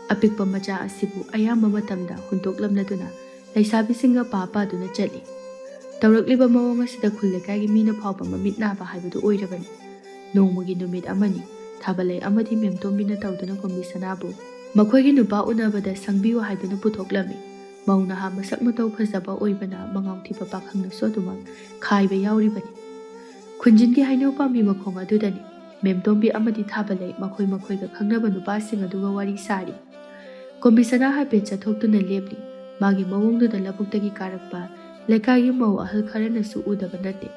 ꯑꯄꯤꯛꯄ ꯃꯆꯥ ꯑꯁꯤꯕꯨ ꯑꯌꯥꯝꯕ ꯃꯇꯝꯗ ꯍꯨꯟꯗꯣꯛꯂꯝꯂꯗꯨꯅ ꯂꯩꯁꯥꯕꯤꯁꯤꯡꯒ ꯄꯥ ꯄꯥꯗꯨꯅ ꯆꯠꯂꯤ꯫ ꯇꯧꯔꯛꯂꯤꯕ ꯃꯑꯣꯡ ꯑꯁꯤꯗ ꯈꯨꯜ ꯂꯩꯀꯥꯏꯒꯤ ꯃꯤꯅ ꯐꯥꯎꯕ ꯃꯃꯤꯠ ꯅꯥꯕ ꯍꯥꯏꯕꯗꯨ ꯑꯣꯏꯔꯕꯅꯤ꯫ ꯅꯣꯡꯃꯒꯤ ꯅꯨꯃꯤꯠ ꯑꯃꯅꯤ꯫ ꯊꯥꯕꯂꯩ ꯑꯃꯗꯤ ꯃꯦꯝꯇꯣꯝꯕꯤꯅ ꯇꯧꯗꯨꯅ ꯀꯣꯝꯕꯤꯁꯅꯥꯕꯨ ꯃꯈꯣꯏꯒꯤ ꯅꯨꯄꯥ ꯎꯅꯕꯗ ꯁꯪꯕꯤꯌꯨ ꯍꯥꯏꯗꯨꯅ ꯄꯨꯊꯣꯛꯂꯝꯃꯤ꯫ ꯃꯧ ꯅꯍꯥ ꯃꯁꯛ ꯃꯇꯧ ꯐꯖꯕ ꯑꯣꯏꯕꯅ ꯃꯉꯥꯎ ꯊꯤꯕ ꯄꯥꯈꯪꯅꯁꯨ ꯑꯗꯨꯃꯛ ꯈꯥꯏꯕ ꯌꯥꯎꯔꯤꯕꯅꯤ꯫ ꯈꯨꯟꯖꯤꯟꯒꯤ ꯍꯩꯅꯧ ꯄꯥꯝꯕꯤ ꯃꯈꯣꯡ ꯑꯗꯨꯗꯅꯤ ꯃꯦꯝꯇꯣꯝꯕꯤ ꯑꯃꯗꯤ ꯊꯥꯕꯂꯩ ꯃꯈꯣꯏ ꯃꯈꯣꯏꯒ ꯈꯪꯅꯕ ꯅꯨꯄꯥꯁꯤꯡ ꯑꯗꯨꯒ ꯋꯥꯔꯤ ꯁꯥꯔꯤ꯫ ꯀꯣꯝꯕꯤꯁꯅꯥ ꯍꯥꯏꯐꯦꯠ ꯆꯠꯊꯣꯛꯇꯨꯅ ꯂꯦꯞꯂꯤ꯫ ꯃꯥꯒꯤ ꯃꯑꯣꯡꯗꯨꯗ ꯂꯧꯕꯨꯛꯇꯒꯤ ꯀꯥꯔꯛꯄ ꯂꯩꯀꯥꯏꯒꯤ ꯃꯧ ꯑꯍꯜ ꯈꯔꯅꯁꯨ ꯎꯗꯕ ꯅꯠꯇꯦ꯫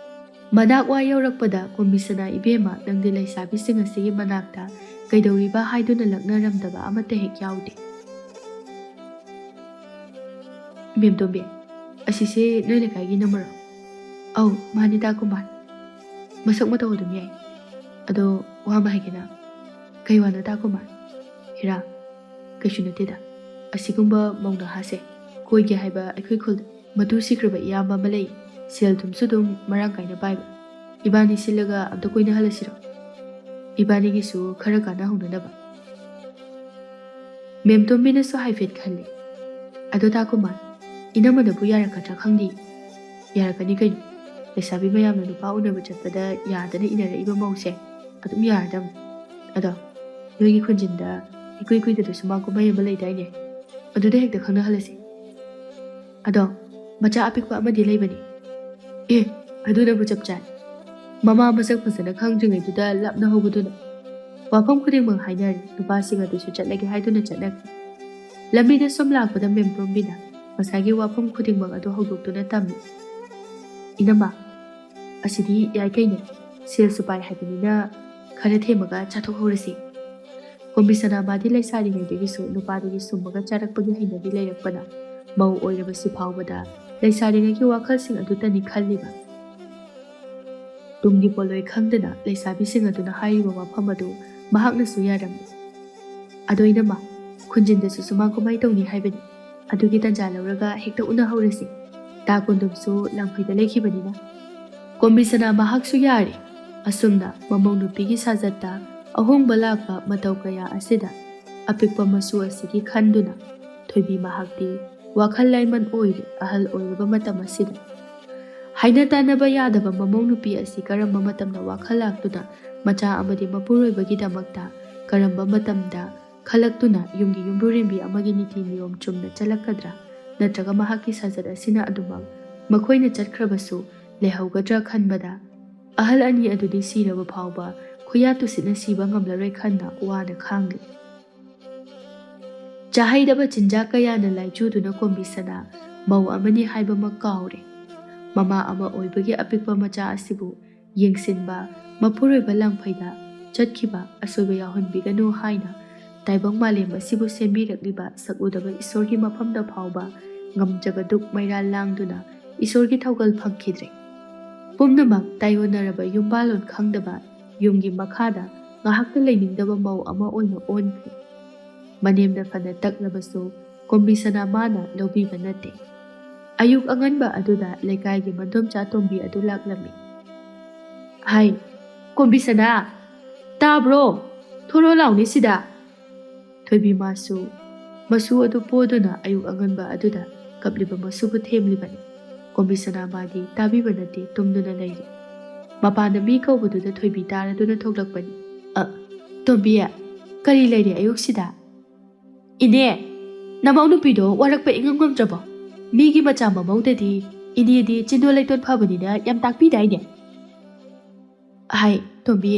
ꯃꯅꯥꯛ ꯋꯥ ꯌꯧꯔꯛꯄꯗ ꯀꯣꯝꯕꯤꯁꯅꯥ ꯏꯕꯦꯝꯃ, ꯅꯪꯗꯤ ꯂꯩꯁꯥꯕꯤꯁꯤꯡ ꯑꯁꯤꯒꯤ ꯃꯅꯥꯛꯇ ꯀꯩꯗꯧꯔꯤꯕ ꯍꯥꯏꯗꯨꯅ ꯂꯛꯅꯔꯝꯗꯕ ꯑꯃꯠꯇ ꯍꯦꯛ ꯌꯥꯎꯗꯦ꯫ ꯃꯦꯝꯇꯣꯝꯕꯤ, ꯑꯁꯤꯁꯦ ꯅꯣꯏ ꯂꯩꯀꯥꯏꯒꯤ ꯅꯝꯃꯔꯣ? ꯑꯧ, ꯃꯥꯅꯤ ꯗꯥ ꯀꯨꯃꯥꯔ꯫ ꯃꯁꯛ ꯃꯇꯧ ꯑꯗꯨꯝ ꯌꯥꯏ꯫ ꯑꯗꯣ ꯋꯥ ꯑꯃ ꯍꯥꯏꯒꯦꯅ꯫ ꯀꯩ ꯋꯥꯅꯣ ꯗꯥ ꯀꯨꯃꯥꯔ? ꯍꯤꯔꯥ, ꯀꯩꯁꯨ ꯅꯠꯇꯦꯗ꯫ ꯑꯁꯤꯒꯨꯝꯕ ꯃꯧ ꯅꯍꯥꯁꯦ ꯀꯣꯏꯒꯦ ꯍꯥꯏꯕ ꯑꯩꯈꯣꯏ ꯈꯨꯜꯗ ꯃꯇꯨ ꯁꯤꯈ꯭ꯔꯕ ꯏꯌꯥꯝꯕ ꯑꯃ ꯂꯩ꯫ ꯁꯦꯜ ꯊꯨꯝꯁꯨ ꯑꯗꯨꯝ ꯃꯔꯥꯡ ꯀꯥꯏꯅ ꯄꯥꯏꯕ꯫ ꯏꯕꯥꯅꯤ ꯁꯤꯜꯂꯒ ꯑꯝꯇ ꯀꯣꯏꯅꯍꯜꯂꯁꯤꯔꯣ? ꯏꯕꯥꯅꯤꯒꯤꯁꯨ ꯈꯔ ꯀꯥꯟꯅꯍꯧꯅꯅꯕ꯫ ꯃꯦꯝꯇꯣꯝꯕꯤꯅꯁꯨ ꯍꯥꯏꯐꯦꯠ ꯈꯜꯂꯤ꯫ ꯑꯗꯣ ꯗꯥ ꯀꯨꯃꯥꯔ, ꯏꯅꯝꯃꯅꯕꯨ ꯌꯥꯔꯛꯀꯗ꯭ꯔꯥ ꯈꯪꯗꯦ꯫ ꯌꯥꯔꯛꯀꯅꯤ ꯀꯩꯅꯣ꯫ ꯂꯩꯁꯥꯕꯤ ꯃꯌꯥꯝꯅ ꯅꯨꯄꯥ ꯎꯅꯕ ꯆꯠꯄꯗ ꯌꯥꯗꯅ ꯏꯟꯅꯔꯛꯏꯕ ꯃꯧꯁꯦ ꯑꯗꯨꯝ ꯌꯥꯔꯗꯝꯅꯤ꯫ ꯑꯗꯣ ꯅꯣꯏꯒꯤ ꯈꯨꯟꯖꯤꯟꯗ ꯏꯀꯨꯏ ꯀꯨꯏꯗꯅ ꯁꯨꯃꯥꯡ ꯀꯨꯝꯍꯩ ꯑꯃ ꯂꯩꯗꯥꯏꯅꯦ? ꯑꯗꯨꯗ ꯍꯦꯛꯇ ꯈꯪꯅꯍꯜꯂꯁꯤ꯫ ꯑꯗꯣ ꯃꯆꯥ ꯑꯄꯤꯛꯄ ꯑꯃꯗꯤ ꯂꯩꯕꯅꯤ꯫ ꯑꯦ, ꯑꯗꯨꯅꯕꯨ ꯆꯞ ꯆꯥꯏ꯫ ꯃꯃꯥ ꯃꯁꯛ ꯐꯖꯅ ꯈꯪꯗ꯭ꯔꯤꯉꯩꯗꯨꯗ ꯂꯥꯞꯅ ꯍꯧꯕꯗꯨꯅ꯫ ꯋꯥꯐꯝ ꯈꯨꯗꯤꯡꯃꯛ ꯍꯥꯏꯅꯔꯦ꯫ ꯅꯨꯄꯥꯁꯤꯡ ꯑꯗꯨꯁꯨ ꯆꯠꯂꯒꯦ ꯍꯥꯏꯗꯨꯅ ꯆꯠꯅꯈ꯭ꯔꯦ꯫ ꯂꯝꯕꯤꯗ ꯁꯨꯝ ꯂꯥꯛꯄꯗ ꯃꯦꯝ ꯇꯣꯝꯕꯤꯅ ꯉꯁꯥꯏꯒꯤ ꯋꯥꯐꯝ ꯈꯨꯗꯤꯡꯃꯛ ꯑꯗꯨ ꯍꯧꯗꯣꯛꯇꯨꯅ ꯇꯝꯃꯤ꯫ "ꯏꯅꯝꯃ, ꯑꯁꯤꯗꯤ ꯌꯥꯏ ꯀꯩꯅꯣ, ꯁꯦꯜꯁꯨ ꯄꯥꯏ ꯍꯥꯏꯕꯅꯤꯅ ꯈꯔ ꯊꯦꯝꯃꯒ ꯆꯥꯊꯣꯛꯍꯧꯔꯁꯤ꯫" ꯀꯣꯝꯕꯤꯁꯅꯥ ꯃꯥꯗꯤ ꯂꯩꯁꯥꯔꯤꯉꯩꯗꯒꯤꯁꯨ ꯅꯨꯄꯥꯗꯒꯤ ꯁꯨꯝꯃꯒ ꯆꯥꯔꯛꯄꯒꯤ ꯍꯩꯅꯕꯤ ꯂꯩꯔꯛꯄꯅ ꯃꯧ ꯑꯣꯏꯔꯕꯁꯤ ꯐꯥꯎꯕꯗ ꯂꯩꯁꯥꯔꯤꯉꯩꯒꯤ ꯋꯥꯈꯜꯁꯤꯡ ꯑꯗꯨꯇꯅꯤ ꯈꯜꯂꯤꯕ꯫ ꯇꯨꯡꯒꯤ ꯄꯣꯠꯂꯣꯏ ꯈꯪꯗꯅ ꯂꯩꯁꯥꯕꯤꯁꯤꯡ ꯑꯗꯨꯅ ꯍꯥꯏꯔꯤꯕ ꯋꯥꯐꯝ ꯑꯗꯨ ꯃꯍꯥꯛꯅꯁꯨ ꯌꯥꯔꯝꯃꯤ꯫ "ꯑꯗꯣ ꯏꯅꯝꯃ, ꯈꯨꯟꯖꯤꯟꯗꯁꯨ ꯁꯨꯃꯥꯡ ꯀꯨꯝꯍꯩ ꯇꯧꯅꯤ ꯍꯥꯏꯕꯅꯤ꯫ ꯑꯗꯨꯒꯤ ꯇꯟꯖꯥ ꯂꯧꯔꯒ ꯍꯦꯛꯇ ꯎꯅꯍꯧꯔꯁꯤ꯫ ꯇꯥ ꯀꯣꯟꯗꯨꯝꯁꯨ ꯂꯥꯡꯐꯩꯗ ꯂꯩꯈꯤꯕꯅꯤꯅ꯫" ꯀꯣꯝꯕꯤꯁꯅꯥ ꯃꯍꯥꯛꯁꯨ ꯌꯥꯔꯦ꯫ ꯑꯁꯨꯝꯅ ꯃꯃꯧ ꯅꯨꯄꯤꯒꯤ ꯁꯥꯖꯠꯇ ꯑꯍꯣꯡꯕ ꯂꯥꯛꯄ ꯃꯇꯧ ꯀꯌꯥ ꯑꯁꯤꯗ ꯑꯄꯤꯛꯄ ꯃꯁꯨ ꯑꯁꯤꯒꯤ ꯈꯟꯗꯨꯅ ꯊꯣꯏꯕꯤ ꯃꯍꯥꯛꯇꯤ ꯋꯥꯈꯜ ꯂꯥꯏꯃꯟ ꯑꯣꯏꯔꯤ꯫ ꯑꯍꯜ ꯑꯣꯏꯔꯕ ꯃꯇꯝ ꯑꯁꯤꯗ ꯍꯥꯏꯅ ꯇꯥꯅꯕ ꯌꯥꯗꯕ ꯃꯃꯧ ꯅꯨꯄꯤ ꯑꯁꯤ ꯀꯔꯝꯕ ꯃꯇꯝꯗ ꯋꯥꯈꯜ ꯂꯥꯛꯇꯨꯅ ꯃꯆꯥ ꯑꯃꯗꯤ ꯃꯄꯨꯔꯣꯏꯕꯒꯤꯗꯃꯛꯇ ꯀꯔꯝꯕ ꯃꯇꯝꯗ ꯈꯜꯂꯛꯇꯨꯅ ꯌꯨꯝꯒꯤ ꯌꯨꯝꯕꯨꯔꯦꯝꯕꯤ ꯑꯃꯒꯤ ꯅꯤꯇꯤ ꯅꯤꯌꯣꯝ ꯆꯨꯝꯅ ꯆꯠꯂꯛꯀꯗ꯭ꯔꯥ? ꯅꯠꯇ꯭ꯔꯒ ꯃꯍꯥꯛꯀꯤ ꯁꯥꯖꯠ ꯑꯁꯤꯅ ꯑꯗꯨꯃꯛ ꯃꯈꯣꯏꯅ ꯆꯠꯈ꯭ꯔꯕꯁꯨ ꯂꯩꯍꯧꯒꯗ꯭ꯔꯥ ꯈꯟꯕꯗ ꯑꯍꯜ ꯑꯅꯤ ꯑꯗꯨꯗꯤ ꯁꯤꯔꯕ ꯐꯥꯎꯕ ꯈꯨꯌꯥ ꯇꯨꯁꯤꯠꯅ ꯁꯤꯕ ꯉꯝꯂꯔꯣꯏ ꯈꯟꯅ ꯋꯥꯅ ꯈꯥꯡꯂꯤ꯫ ꯆꯥꯍꯩꯗꯕ ꯆꯤꯟꯖꯥꯛ ꯀꯌꯥꯅ ꯂꯥꯏꯆꯨꯗꯨꯅ ꯀꯣꯝꯕꯤꯁꯅꯥ ꯃꯧ ꯑꯃꯅꯤ ꯍꯥꯏꯕꯃꯛ ꯀꯥꯎꯔꯦ꯫ ꯃꯃꯥ ꯑꯃ ꯑꯣꯏꯕꯒꯤ ꯑꯄꯤꯛꯄ ꯃꯆꯥ ꯑꯁꯤꯕꯨ ꯌꯦꯡꯁꯤꯟꯕ, ꯃꯄꯨꯔꯣꯏꯕ ꯂꯥꯡꯐꯩꯗ ꯆꯠꯈꯤꯕ ꯑꯁꯣꯏꯕ ꯌꯥꯎꯍꯟꯕꯤꯒꯅꯨ ꯍꯥꯏꯅ ꯇꯥꯏꯕꯪ ꯃꯥꯂꯦꯝ ꯑꯁꯤꯕꯨ ꯁꯦꯝꯕꯤꯔꯛꯂꯤꯕ ꯁꯛꯎꯗꯕ ꯏꯁꯣꯔꯒꯤ ꯃꯐꯝꯗ ꯐꯥꯎꯕ ꯉꯝꯖꯕ ꯗꯨꯛ ꯃꯩꯔꯥ ꯂꯥꯡꯗꯨꯅ ꯏꯁꯣꯔꯒꯤ ꯊꯧꯒꯜ ꯐꯪꯈꯤꯗ꯭ꯔꯦ꯫ ꯄꯨꯝꯅꯃꯛ ꯇꯥꯏꯑꯣꯟꯅꯔꯕ ꯌꯨꯝꯕꯥꯜꯂꯣꯟ ꯈꯪꯗꯕ ꯌꯨꯝꯒꯤ ꯃꯈꯥꯗ ꯉꯥꯏꯍꯥꯛꯇ ꯂꯩꯅꯤꯡꯗꯕ ꯃꯧ ꯑꯃ ꯑꯣꯏꯅ ꯑꯣꯟꯈ꯭ꯔꯦ꯫ ꯃꯅꯦꯝꯅ ꯐꯅ ꯇꯛꯂꯕꯁꯨ ꯀꯣꯝꯕꯤꯁꯅꯥ ꯃꯥꯅ ꯂꯧꯕꯤꯕ ꯅꯠꯇꯦ꯫ ꯑꯌꯨꯛ ꯑꯉꯟꯕ ꯑꯗꯨꯗ ꯂꯩꯀꯥꯏꯒꯤ ꯃꯗꯣꯝꯆꯥ ꯇꯣꯝꯕꯤ ꯑꯗꯨ ꯂꯥꯛꯂꯝꯃꯤ꯫ "ꯍꯥꯏ, ꯀꯣꯝꯕꯤꯁꯅꯥ, ꯇꯥꯕ꯭ꯔꯣ? ꯊꯣꯔꯣ ꯂꯥꯎꯅꯦ ꯁꯤꯗ!" ꯊꯣꯏꯕꯤ ꯃꯥꯁꯨ ꯃꯁꯨ ꯑꯗꯨ ꯄꯣꯗꯨꯅ ꯑꯌꯨꯛ ꯑꯉꯟꯕ ꯑꯗꯨꯗ ꯀꯞꯂꯤꯕ ꯃꯁꯨꯕꯨ ꯊꯦꯝꯂꯤꯕꯅꯤ꯫ ꯀꯣꯝꯕꯤꯁꯅꯥ ꯃꯥꯗꯤ ꯇꯥꯕꯤꯕ ꯅꯠꯇꯦ, ꯇꯨꯝꯗꯨꯅ ꯂꯩꯔꯤ꯫ ꯃꯄꯥꯟꯗ ꯃꯤ ꯀꯧꯕꯗꯨꯗ ꯊꯣꯏꯕꯤ ꯇꯥꯔꯗꯨꯅ ꯊꯣꯛꯂꯛꯄꯅꯤ꯫ "ꯑ, ꯇꯣꯝꯕꯤ, ꯀꯔꯤ ꯂꯩꯔꯦ ꯑꯌꯨꯛꯁꯤꯗ?" "ꯏꯅꯦ, ꯅꯃꯧ ꯅꯨꯄꯤꯗꯣ ꯋꯥꯔꯛꯄ ꯏꯉꯝ ꯉꯝꯗ꯭ꯔꯕꯣ? ꯃꯤꯒꯤ ꯃꯆꯥ ꯃꯃꯧꯗꯗꯤ ꯏꯅꯦꯗꯤ ꯆꯤꯟꯗꯣ ꯂꯩꯇꯣꯟ ꯐꯕꯅꯤꯅ ꯌꯥꯝ ꯇꯥꯛꯄꯤꯗꯥꯏꯅꯦ?" "ꯍꯥꯏ, ꯇꯣꯝꯕꯤ,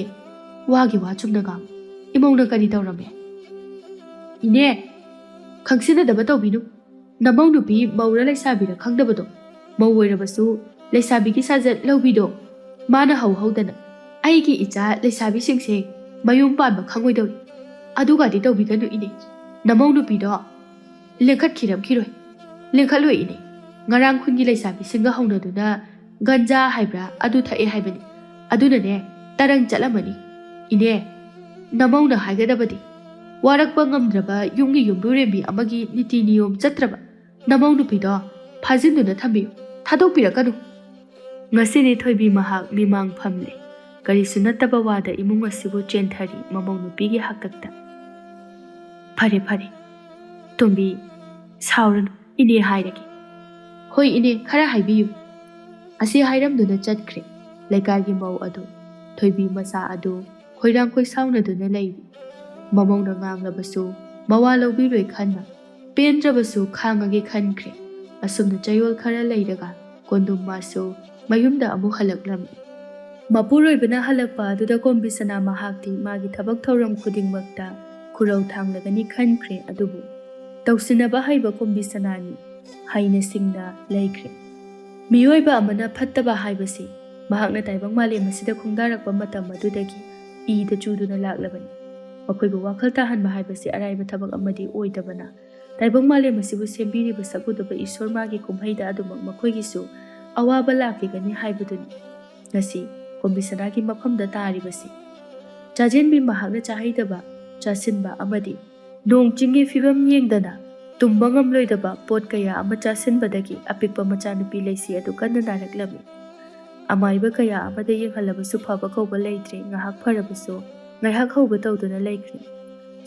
ꯋꯥꯒꯤ ꯋꯥ ꯆꯨꯝꯅ ꯉꯥꯡ꯫ ꯏꯃꯧꯅ ꯀꯔꯤ ꯇꯧꯔꯝꯃꯦ? "ꯏꯅꯦ, ꯈꯪꯁꯤꯟꯅꯗꯕ ꯇꯧꯕꯤꯅꯨ꯫ ꯅꯃꯧ ꯅꯨꯄꯤ ꯃꯧꯔ ꯂꯩꯁꯥꯕꯤꯔ ꯈꯪꯗꯕꯗꯣ, ꯃꯧ ꯑꯣꯏꯔꯕꯁꯨ ꯂꯩꯁꯥꯕꯤꯒꯤ ꯁꯥꯖꯠ ꯂꯧꯕꯤꯗꯣ, ꯃꯥꯅ ꯍꯧꯍꯧꯗꯅ ꯑꯩꯒꯤ ꯏꯆꯥ ꯂꯩꯁꯥꯕꯤꯁꯤꯡꯁꯦ ꯃꯌꯨꯝ ꯄꯥꯟꯕ ꯈꯪꯉꯣꯏꯗꯧꯔꯤ꯫ ꯑꯗꯨꯒꯗꯤ ꯇꯧꯕꯤꯒꯅꯨ ꯏꯅꯦ꯫ ꯅꯃꯧ ꯅꯨꯄꯤꯗꯣ ꯂꯦꯡꯈꯠꯈꯤꯔꯝꯈꯤꯔꯣꯏ꯫ ꯂꯦꯡꯈꯠꯂꯣꯏ ꯏꯅꯦ꯫ ꯉꯔꯥꯡ ꯈꯨꯟꯒꯤ ꯂꯩꯁꯥꯕꯤꯁꯤꯡꯒ ꯍꯧꯅꯗꯨꯅ ꯒꯟꯖꯥ ꯍꯥꯏꯕ꯭ꯔꯥ ꯑꯗꯨ ꯊꯛꯑꯦ ꯍꯥꯏꯕꯅꯤ꯫ ꯑꯗꯨꯅꯅꯦ ꯇꯔꯪ ꯆꯠꯂꯝꯃꯅꯤ꯫ ꯏꯅꯦ, ꯅꯃꯧꯅ ꯍꯥꯏꯒꯗꯕꯗꯤ, ꯋꯥꯔꯛꯄ ꯉꯝꯗ꯭ꯔꯕ ꯌꯨꯝꯒꯤ ꯌꯨꯝꯕꯨꯔꯦꯝꯕꯤ ꯑꯃꯒꯤ ꯅꯤꯇꯤ ꯅꯤꯌꯣꯝ ꯆꯠꯇ꯭ꯔꯕ ꯅꯃꯧ ꯅꯨꯄꯤꯗꯣ ꯐꯥꯖꯤꯟꯗꯨꯅ ꯊꯝꯕꯤꯌꯨ, ꯊꯥꯗꯣꯛꯄꯤꯔꯛꯀꯅꯨ"꯫ ꯉꯁꯤꯗꯤ ꯊꯣꯏꯕꯤ ꯃꯍꯥꯛ ꯃꯤꯃꯥꯡ ꯐꯝꯂꯦ꯫ ꯀꯔꯤꯁꯨ ꯅꯠꯇꯕ ꯋꯥꯗ ꯏꯃꯨꯡ ꯑꯁꯤꯕꯨ ꯆꯦꯟꯊꯔꯤ ꯃꯃꯧ ꯅꯨꯄꯤꯒꯤ ꯍꯥꯛꯇꯛꯇ꯫ "ꯐꯔꯦ, ꯐꯔꯦ, ꯇꯣꯝꯕꯤ, ꯁꯥꯎꯔꯅꯨ, ꯏꯅꯦ ꯍꯥꯏꯔꯒꯦ"꯫ "ꯍꯣꯏ ꯏꯅꯦ, ꯈꯔ ꯍꯥꯏꯕꯤꯌꯨ"꯫ ꯑꯁꯤ ꯍꯥꯏꯔꯝꯗꯨꯅ ꯆꯠꯈ꯭ꯔꯦ꯫ ꯂꯩꯀꯥꯏꯒꯤ ꯃꯧ ꯑꯗꯨ, ꯊꯣꯏꯕꯤ ꯃꯆꯥ ꯑꯗꯨ ꯈꯣꯏꯔꯥꯡ ꯈꯣꯏꯁꯥꯎꯅꯗꯨꯅ ꯂꯩꯔꯤ꯫ ꯃꯃꯧꯅ ꯉꯥꯡꯂꯕꯁꯨ ꯃꯋꯥ ꯂꯧꯕꯤꯔꯣꯏ ꯈꯟꯅ, ꯄꯦꯟꯗ꯭ꯔꯕꯁꯨ ꯈꯥꯡꯉꯒꯦ ꯈꯟꯈ꯭ꯔꯦ꯫ ꯑꯁꯨꯝꯅ ꯆꯌꯣꯜ ꯈꯔ ꯂꯩꯔꯒ ꯀꯣꯟꯗꯨꯝ ꯃꯥꯁꯨ ꯃꯌꯨꯝꯗ ꯑꯃꯨꯛ ꯍꯜꯂꯛꯂꯝꯃꯤ꯫ ꯃꯄꯨꯔꯣꯏꯕꯅ ꯍꯜꯂꯛꯄ ꯑꯗꯨꯗ ꯀꯣꯝꯕꯤꯁꯅꯥ ꯃꯍꯥꯛꯇꯤ ꯃꯥꯒꯤ ꯊꯕꯛ ꯊꯧꯔꯝ ꯈꯨꯗꯤꯡꯃꯛꯇ ꯈꯨꯔꯧ ꯊꯥꯡꯂꯒꯅꯤ ꯈꯟꯈ꯭ꯔꯦ꯫ ꯑꯗꯨꯕꯨ ꯇꯧꯁꯤꯟꯅꯕ ꯍꯩꯕ ꯀꯣꯝꯕꯤꯁꯅꯥꯅꯤ ꯍꯩꯅ ꯁꯤꯡꯅ ꯂꯩꯈ꯭ꯔꯦ꯫ ꯃꯤꯑꯣꯏꯕ ꯑꯃꯅ ꯐꯠꯇꯕ ꯍꯥꯏꯕꯁꯤ ꯃꯍꯥꯛꯅ ꯇꯥꯏꯕꯪ ꯃꯥꯂꯦꯝ ꯑꯁꯤꯗ ꯈꯣꯡꯗꯥꯔꯛꯄ ꯃꯇꯝ ꯑꯗꯨꯗꯒꯤ ꯏꯗ ꯆꯨꯗꯨꯅ ꯂꯥꯛꯂꯕꯅꯤ꯫ ꯃꯈꯣꯏꯕꯨ ꯋꯥꯈꯜ ꯇꯥꯍꯟꯕ ꯍꯥꯏꯕꯁꯤ ꯑꯔꯥꯏꯕ ꯊꯕꯛ ꯑꯃꯗꯤ ꯑꯣꯏꯗꯕꯅ, ꯇꯥꯏꯕꯪ ꯃꯥꯂꯦꯝ ꯑꯁꯤꯕꯨ ꯁꯦꯝꯕꯤꯔꯤꯕ ꯁꯛꯎꯗꯕ ꯏꯁꯣꯔ ꯃꯥꯒꯤ ꯀꯨꯝꯍꯩꯗ ꯑꯗꯨꯃꯛ ꯃꯈꯣꯏꯒꯤꯁꯨ ꯑꯋꯥꯕ ꯂꯥꯛꯈꯤꯒꯅꯤ ꯍꯥꯏꯕꯗꯨꯅꯤ ꯉꯁꯤ ꯀꯣꯝꯕꯤꯁꯅꯥꯒꯤ ꯃꯐꯝꯗ ꯇꯥꯔꯤꯕꯁꯤ꯫ ꯆꯥꯖꯦꯟꯕꯤ ꯃꯍꯥꯛꯅ ꯆꯥꯍꯩꯗꯕ, ꯆꯥꯁꯤꯟꯕ ꯑꯃꯗꯤ ꯅꯣꯡ ꯆꯤꯡꯒꯤ ꯐꯤꯕꯝ ꯌꯦꯡꯗꯅ ꯇꯨꯝꯕ ꯉꯝꯂꯣꯏꯗꯕ ꯄꯣꯠ ꯀꯌꯥ ꯑꯃ ꯆꯥꯁꯤꯟꯕꯗꯒꯤ ꯑꯄꯤꯛꯄ ꯃꯆꯥꯅꯨꯄꯤ ꯂꯩꯁꯤ ꯑꯗꯨ ꯀꯟꯅ ꯅꯥꯔꯛꯂꯝꯃꯤ꯫ ꯑꯃꯥꯏꯕ ꯀꯌꯥ ꯑꯃꯗ ꯌꯦꯡꯍꯜꯂꯕꯁꯨ ꯐꯕ ꯀꯧꯕ ꯂꯩꯇ꯭ꯔꯦ꯫ ꯉꯥꯏꯍꯥꯛ ꯐꯔꯕꯁꯨ ꯉꯥꯏꯍꯥꯛ ꯍꯧꯕ ꯇꯧꯗꯨꯅ ꯂꯩꯈ꯭ꯔꯦ꯫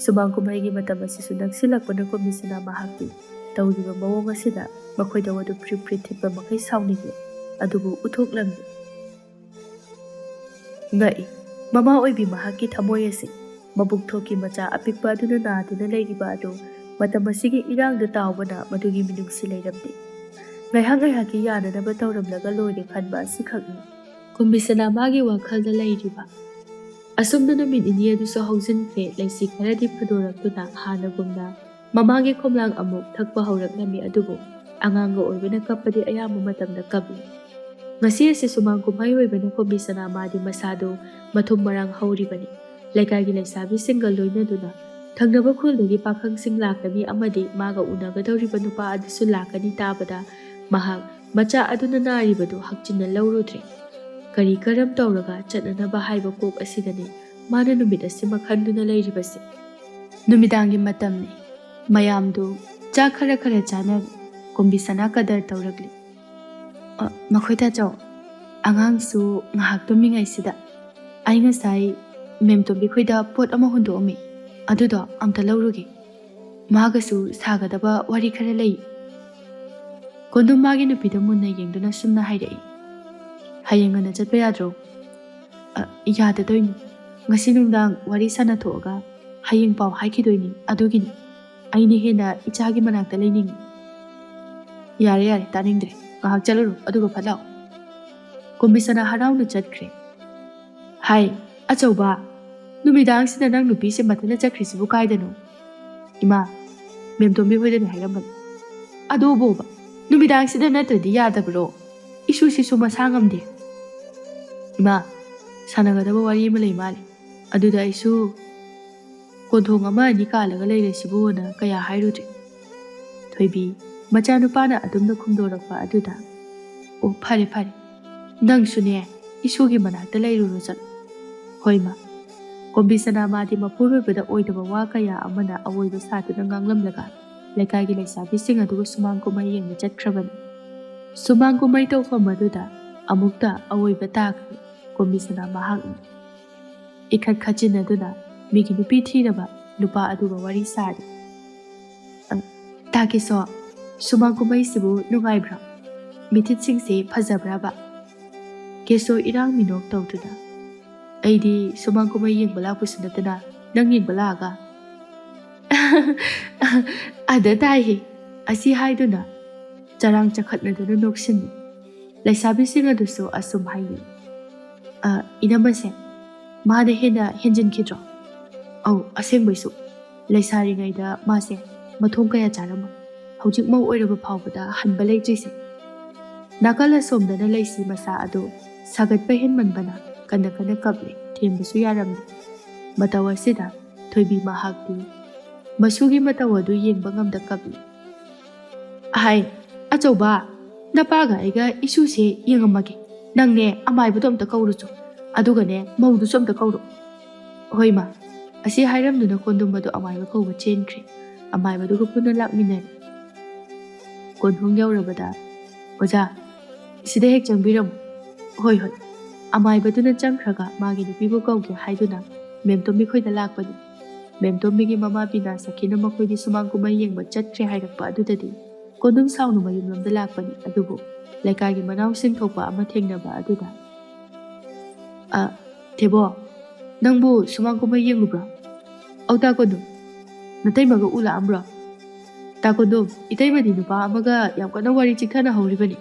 ꯁꯨꯃꯥꯡ ꯀꯨꯝꯍꯩꯒꯤ ꯃꯇꯝ ꯑꯁꯤꯁꯨ ꯅꯛꯁꯤꯜꯂꯛꯄꯅ ꯀꯣꯝꯕꯤꯁꯅꯥ ꯃꯍꯥꯛꯇꯤ ꯇꯧꯔꯤꯕ ꯃꯑꯣꯡ ꯑꯁꯤꯗ ꯃꯈꯣꯏꯗ ꯋꯥꯗꯨ ꯐ꯭ꯔꯤꯠ ꯐ꯭ꯔꯤꯠ ꯊꯤꯠꯄ ꯃꯈꯩ ꯁꯥꯎꯅꯤꯡꯉꯤ꯫ ꯑꯗꯨꯕꯨ ꯎꯠꯊꯣꯛꯂꯝꯃꯤ꯫ ꯉꯛꯏ꯫ ꯃꯃꯥ ꯑꯣꯏꯕꯤ ꯃꯍꯥꯛꯀꯤ ꯊꯃꯣꯏ ꯑꯁꯤ ꯃꯕꯨꯛ ꯊꯣꯛꯀꯤ ꯃꯆꯥ ꯑꯄꯤꯛꯄ ꯑꯗꯨꯅ ꯅꯥꯗꯨꯅ ꯂꯩꯔꯤꯕ ꯑꯗꯨ ꯃꯇꯝ ꯑꯁꯤꯒꯤ ꯏꯔꯥꯡꯗ ꯇꯥꯎꯕꯅ ꯃꯗꯨꯒꯤ ꯃꯤꯅꯨꯡꯁꯤ ꯂꯩꯔꯝꯗꯦ꯫ ꯉꯥꯏꯍꯥꯛ ꯉꯥꯏꯍꯥꯛꯀꯤ ꯌꯥꯅꯅꯕ ꯇꯧꯔꯝꯂꯒ ꯂꯣꯏꯔꯦ ꯈꯟꯕ ꯑꯁꯤꯈꯛꯅꯤ ꯀꯨꯝꯕꯤꯁꯅꯥ ꯃꯥꯒꯤ ꯋꯥꯈꯜꯗ ꯂꯩꯔꯤꯕ꯫ ꯑꯁꯨꯝꯅ ꯅꯨꯃꯤꯠ ꯅꯤꯅꯤ ꯑꯗꯨꯁꯨ ꯍꯧꯖꯤꯟꯈ꯭ꯔꯦ꯫ ꯂꯩꯁꯤ ꯈꯔꯗꯤ ꯐꯗꯣꯔꯛꯇꯨꯅ ꯍꯥꯟꯅꯒꯨꯝꯅ ꯃꯃꯥꯒꯤ ꯈꯣꯝꯂꯥꯡ ꯑꯃꯨꯛ ꯊꯛꯄ ꯍꯧꯔꯛꯂꯝꯃꯤ꯫ ꯑꯗꯨꯕꯨ ꯑꯉꯥꯡꯒ ꯑꯣꯏꯕꯅ ꯀꯞꯄꯗꯤ ꯑꯌꯥꯝꯕ ꯃꯇꯝꯗ ꯀꯞꯂꯤ꯫ ꯉꯁꯤ ꯑꯁꯤ ꯁꯨꯃꯥꯡ ꯀꯨꯝꯍꯩ ꯑꯣꯏꯕꯅ ꯀꯣꯝꯕꯤ ꯁꯅꯥ ꯃꯥꯗꯤ ꯃꯁꯥꯗꯨ ꯃꯊꯨꯝ ꯃꯔꯥꯡ ꯍꯧꯔꯤꯕꯅꯤ꯫ ꯂꯩꯀꯥꯏꯒꯤ ꯂꯩꯁꯥꯕꯤꯁꯤꯡꯒ ꯂꯣꯏꯅꯗꯨꯅ ꯊꯪꯅꯕ ꯈꯨꯜꯗꯒꯤ ꯄꯥꯈꯪꯁꯤꯡ ꯂꯥꯛꯀꯅꯤ ꯑꯃꯗꯤ ꯃꯥꯒ ꯎꯅꯒꯗꯧꯔꯤꯕ ꯅꯨꯄꯥ ꯑꯗꯨꯁꯨ ꯂꯥꯛꯀꯅꯤ ꯇꯥꯕꯗ ꯃꯍꯥꯛ ꯃꯆꯥ ꯑꯗꯨꯅ ꯅꯥꯔꯤꯕꯗꯨ ꯍꯛꯆꯤꯟꯅ ꯂꯧꯔꯨꯗ꯭ꯔꯦ꯫ ꯀꯔꯤ ꯀꯔꯝ ꯇꯧꯔꯒ ꯆꯠꯅꯅꯕ ꯍꯥꯏꯕ ꯀꯣꯛ ꯑꯁꯤꯗꯅꯤ ꯃꯥꯅ ꯅꯨꯃꯤꯠ ꯑꯁꯤꯃ ꯈꯟꯗꯨꯅ ꯂꯩꯔꯤꯕꯁꯦ꯫ ꯅꯨꯃꯤꯗꯥꯡꯒꯤ ꯃꯇꯝꯅꯤ꯫ ꯃꯌꯥꯝꯗꯨ ꯆꯥꯛ ꯈꯔ ꯈꯔ ꯆꯥꯅꯔꯤ꯫ ꯀꯣꯝꯕꯤ ꯁꯅꯥ ꯀꯗꯔ ꯇꯧꯔꯛꯂꯤ꯫ "ꯑ, ꯃꯈꯣꯏ ꯇꯥꯆꯧ, ꯑꯉꯥꯡꯁꯨ ꯉꯥꯏꯍꯥꯛ ꯇꯨꯝꯃꯤꯉꯩꯁꯤꯗ ꯑꯩ ꯉꯁꯥꯏ ꯃꯦꯝꯇꯣꯝꯕꯤ ꯈꯣꯏꯗ ꯄꯣꯠ ꯑꯃ ꯍꯨꯟꯗꯣꯛꯑꯝꯃꯤ꯫ ꯑꯗꯨꯗꯣ ꯑꯝꯇ ꯂꯧꯔꯨꯒꯦ꯫ ꯃꯥꯒꯁꯨ ꯁꯥꯒꯗꯕ ꯋꯥꯔꯤ ꯈꯔ ꯂꯩ꯫" ꯀꯣꯟꯗꯨꯝ ꯃꯥꯒꯤ ꯅꯨꯄꯤꯗ ꯃꯨꯟꯅ ꯌꯦꯡꯗꯨꯅ ꯁꯨꯝꯅ ꯍꯥꯏꯔꯛꯏ, "ꯍꯌꯦꯡ ꯉꯟꯅ ꯆꯠꯄ ꯌꯥꯗ꯭ꯔꯣ?" "ꯑ, ꯌꯥꯗꯗꯣꯏꯅꯤ꯫ ꯉꯁꯤ ꯅꯨꯡꯗꯥꯡ ꯋꯥꯔꯤ ꯁꯥꯟꯅꯊꯣꯛꯑꯒ ꯍꯌꯦꯡ ꯄꯥꯎ ꯍꯥꯏꯈꯤꯗꯣꯏꯅꯤ꯫ ꯑꯗꯨꯒꯤꯅꯤ ꯑꯩꯅ ꯍꯦꯟꯅ ꯏꯆꯥꯒꯤ ꯃꯅꯥꯛꯇ ꯂꯩꯅꯤꯡꯉꯤ꯫" "ꯌꯥꯔꯦ, ꯌꯥꯔꯦ, ꯇꯥꯅꯤꯡꯗ꯭ꯔꯦ꯫ ꯉꯥꯏꯍꯥꯛ ꯆꯠꯂꯨꯔꯣ, ꯑꯗꯨꯒ ꯐꯠ ꯂꯥꯛꯑꯣ꯫" ꯀꯣꯝꯕꯤꯁꯅꯥ ꯍꯔꯥꯎꯅ ꯆꯠꯈ꯭ꯔꯦ꯫ "ꯍꯥꯏ, ꯑꯆꯧꯕ, ꯅꯨꯃꯤꯗꯥꯡꯁꯤꯗ ꯅꯪ ꯅꯨꯄꯤꯁꯦ ꯃꯊꯟꯇ ꯆꯠꯈ꯭ꯔꯤꯁꯤꯕꯨ ꯀꯥꯏꯗꯅꯣ?" "ꯏꯃꯥ, ꯃꯦꯝꯇꯣꯝꯕꯤ ꯍꯣꯏꯗꯅꯤ ꯍꯥꯏꯔꯝꯕꯅꯤ꯫" "ꯑꯗꯨꯕꯣꯕ, ꯅꯨꯃꯤꯗꯥꯡꯁꯤꯗ ꯅꯠꯇ꯭ꯔꯗꯤ ꯌꯥꯗꯕ꯭ꯔꯣ? ꯏꯁꯨꯁꯤꯁꯨ ꯃꯁꯥ ꯉꯝꯗꯦ꯫" "ꯏꯃꯥ, ꯁꯥꯟꯅꯒꯗꯕ ꯋꯥꯔꯤ ꯑꯃ ꯂꯩ ꯃꯥꯜꯂꯦ꯫ ꯑꯗꯨꯗ ꯑꯩꯁꯨ ꯀꯣꯟꯊꯣꯡ ꯑꯃ ꯑꯅꯤ ꯀꯥꯜꯂꯒ ꯂꯩꯔꯁꯤꯕꯨꯅ ꯀꯌꯥ ꯍꯥꯏꯔꯨꯗ꯭ꯔꯦ꯫" ꯊꯣꯏꯕꯤ ꯃꯆꯥꯅꯨꯄꯥꯅ ꯑꯗꯨꯝꯅ ꯈꯨꯝꯗꯣꯔꯛꯄ ꯑꯗꯨꯗ, "ꯑꯣ, ꯐꯔꯦ ꯐꯔꯦ, ꯅꯪꯁꯨꯅꯦ ꯏꯁꯨꯒꯤ ꯃꯅꯥꯛꯇ ꯂꯩꯔꯨꯔꯣ ꯆꯠꯂꯣ꯫" "ꯍꯣꯏ ꯃꯥ꯫" ꯀꯣꯝꯕꯤꯁꯅꯥ ꯃꯥꯗꯤ ꯃꯄꯨꯔꯣꯏꯕꯗ ꯑꯣꯏꯗꯕ ꯋꯥ ꯀꯌꯥ ꯑꯃꯅ ꯑꯑꯣꯏꯕ ꯁꯥꯗꯨꯅ ꯉꯥꯡꯂꯝꯂꯒ ꯂꯩꯀꯥꯏꯒꯤ ꯂꯩꯁꯥꯕꯤꯁꯤꯡ ꯑꯗꯨꯒ ꯁꯨꯃꯥꯡ ꯀꯨꯝꯍꯩ ꯌꯦꯡꯕ ꯆꯠꯈ꯭ꯔꯕꯅꯤ꯫ ꯁꯨꯃꯥꯡ ꯀꯨꯝꯍꯩ ꯇꯧꯐꯝ ꯑꯗꯨꯗ ꯑꯃꯨꯛꯇ ꯑꯑꯣꯏꯕ ꯇꯥꯈ꯭ꯔꯦ꯫ ꯀꯣꯝꯕꯤꯁꯅꯥ ꯃꯍꯥꯛꯅ ꯏꯈꯠ ꯈꯠꯆꯤꯟꯅꯗꯨꯅ ꯃꯤꯒꯤ ꯅꯨꯄꯤ ꯊꯤꯔꯕ ꯅꯨꯄꯥ ꯑꯗꯨꯒ ꯋꯥꯔꯤ ꯁꯥꯔꯤ꯫ "ꯑ, ꯇꯥ ꯀꯦꯁꯣ, ꯁꯨꯃꯥꯡ ꯀꯨꯝꯍꯩꯁꯤꯕꯨ ꯅꯨꯡꯉꯥꯏꯕ꯭ꯔꯥ? ꯃꯤꯊꯤꯠꯁꯤꯡꯁꯦ ꯐꯖꯕ꯭ꯔꯕ?" ꯀꯦꯁꯣ ꯏꯔꯥꯡ ꯃꯤꯅꯣꯛ ꯇꯧꯗꯨꯅ, "ꯑꯩꯗꯤ ꯁꯨꯃꯥꯡ ꯀꯨꯝꯍꯩ ꯌꯦꯡꯕ ꯂꯥꯛꯄꯁꯨ ꯅꯠꯇꯅ ꯅꯪ ꯌꯦꯡꯕ ꯂꯥꯛꯑꯒ?" "ꯑꯗ ꯇꯥꯏꯍꯦ!" ꯑꯁꯤ ꯍꯥꯏꯗꯨꯅ ꯆꯔꯥꯡ ꯆꯈꯠꯅꯗꯨꯅ ꯅꯣꯛꯁꯤꯟꯅꯤ꯫ ꯂꯩꯁꯥꯕꯤꯁꯤꯡ ꯑꯗꯨꯁꯨ ꯑꯁꯨꯝ ꯍꯥꯏꯅꯩ, "ꯑ, ꯏꯅꯝꯃꯁꯦ, ꯃꯥꯅ ꯍꯦꯟꯅ ꯍꯦꯟꯖꯤꯟꯈꯤꯗ꯭ꯔꯣ? ꯑꯧ, ꯑꯁꯦꯡꯕꯩꯁꯨ꯫ ꯂꯩꯁꯥꯔꯤꯉꯩꯗ ꯃꯥꯁꯦ ꯃꯊꯣꯡ ꯀꯌꯥ ꯆꯥꯔꯝꯃꯣꯏ꯫ ꯍꯧꯖꯤꯛ ꯃꯧ ꯑꯣꯏꯔꯕ ꯐꯥꯎꯕꯗ ꯍꯟꯕ ꯂꯩꯇ꯭ꯔꯤꯁꯦ꯫ ꯅꯥꯀꯜ ꯑꯁꯣꯝꯗꯅ ꯂꯩꯁꯤ ꯃꯆꯥ ꯑꯗꯨ ꯁꯥꯒꯠꯄ ꯍꯦꯟꯃꯟꯕꯅ ꯀꯟꯅ ꯀꯟꯅ ꯀꯞꯂꯤ, ꯊꯦꯝꯕꯁꯨ ꯌꯥꯔꯝꯗꯦ꯫ ꯃꯇꯧ ꯑꯁꯤꯗ ꯊꯣꯏꯕꯤ ꯃꯍꯥꯛꯇꯤ ꯃꯁꯨꯒꯤ ꯃꯇꯧ ꯑꯗꯨ ꯌꯦꯡꯕ ꯉꯝꯗ ꯀꯞꯂꯤ꯫ "ꯑꯍꯥꯏ, ꯑꯆꯧꯕ, ꯅꯄꯥꯒ ꯑꯩꯒ ꯏꯁꯨꯁꯦ ꯌꯦꯡꯉꯝꯃꯒꯦ꯫ ꯅꯪꯅꯦ ꯑꯃꯥꯏꯕꯗꯣ ꯑꯝꯇ ꯀꯧꯔꯨꯆꯣ, ꯑꯗꯨꯒꯅꯦ ꯃꯧꯗꯨꯁꯨ ꯑꯝꯇ ꯀꯧꯔꯣ꯫" "ꯍꯣꯏ ꯃꯥ꯫" ꯑꯁꯤ ꯍꯥꯏꯔꯝꯗꯨꯅ ꯀꯣꯟꯗꯨꯝ ꯑꯗꯨ ꯑꯃꯥꯏꯕ ꯀꯧꯕ ꯆꯦꯟꯈ꯭ꯔꯦ꯫ ꯑꯃꯥꯏꯕꯗꯨꯒ ꯄꯨꯟꯅ ꯂꯥꯛꯃꯤꯟꯅꯔꯦ꯫ ꯀꯣꯟꯊꯣꯡ ꯌꯧꯔꯕꯗ, "ꯑꯣꯖꯥ, ꯁꯤꯗ ꯍꯦꯛ ꯆꯪꯕꯤꯔꯝꯃꯨ꯫" "ꯍꯣꯏ, ꯍꯣꯏ꯫" ꯑꯃꯥꯏꯕꯗꯨꯅ ꯆꯪꯈ꯭ꯔꯒ ꯃꯥꯒꯤ ꯅꯨꯄꯤꯕꯨ ꯀꯧꯒꯦ ꯍꯥꯏꯗꯨꯅ ꯃꯦꯝꯇꯣꯝꯕꯤ ꯈꯣꯏꯗ ꯂꯥꯛꯄꯅꯤ꯫ ꯃꯦꯝꯇꯣꯝꯕꯤꯒꯤ ꯃꯃꯥ ꯕꯤꯅꯥ ꯁꯈꯤꯅ ꯃꯈꯣꯏꯗꯤ ꯁꯨꯃꯥꯡ ꯀꯨꯝꯍꯩ ꯌꯦꯡꯕ ꯆꯠꯈ꯭ꯔꯦ ꯍꯥꯏꯔꯛꯄ ꯑꯗꯨꯗꯗꯤ ꯀꯣꯟꯗꯨꯝ ꯁꯥꯎꯅ ꯃꯌꯨꯝꯂꯣꯝꯗ ꯂꯥꯛꯄꯅꯤ꯫ ꯑꯗꯨꯕꯨ ꯂꯩꯀꯥꯏꯒꯤ ꯃꯅꯥꯎꯁꯤꯡ ꯊꯣꯛꯄ ꯑꯃ ꯊꯦꯡꯅꯕ ꯑꯗꯨꯗ, "ꯑ, ꯊꯦꯕꯣ, ꯅꯪꯕꯨ ꯁꯨꯃꯥꯡ ꯀꯨꯝꯍꯩ ꯌꯦꯡꯂꯨꯕ꯭ꯔꯣ?" "ꯑꯧ, ꯇꯥ ꯀꯣꯟꯗꯨꯝ, ꯅꯇꯩꯃꯒ ꯎ ꯂꯥꯛꯑꯝꯕ꯭ꯔꯣ?" "ꯇꯥ ꯀꯣꯟꯗꯨꯝ, ꯏꯇꯩꯃꯗꯤ ꯅꯨꯄꯥ ꯑꯃꯒ ꯌꯥꯝ ꯀꯟꯅ ꯋꯥꯔꯤ ꯆꯤꯛꯊꯅ ꯍꯧꯔꯤꯕꯅꯤ꯫"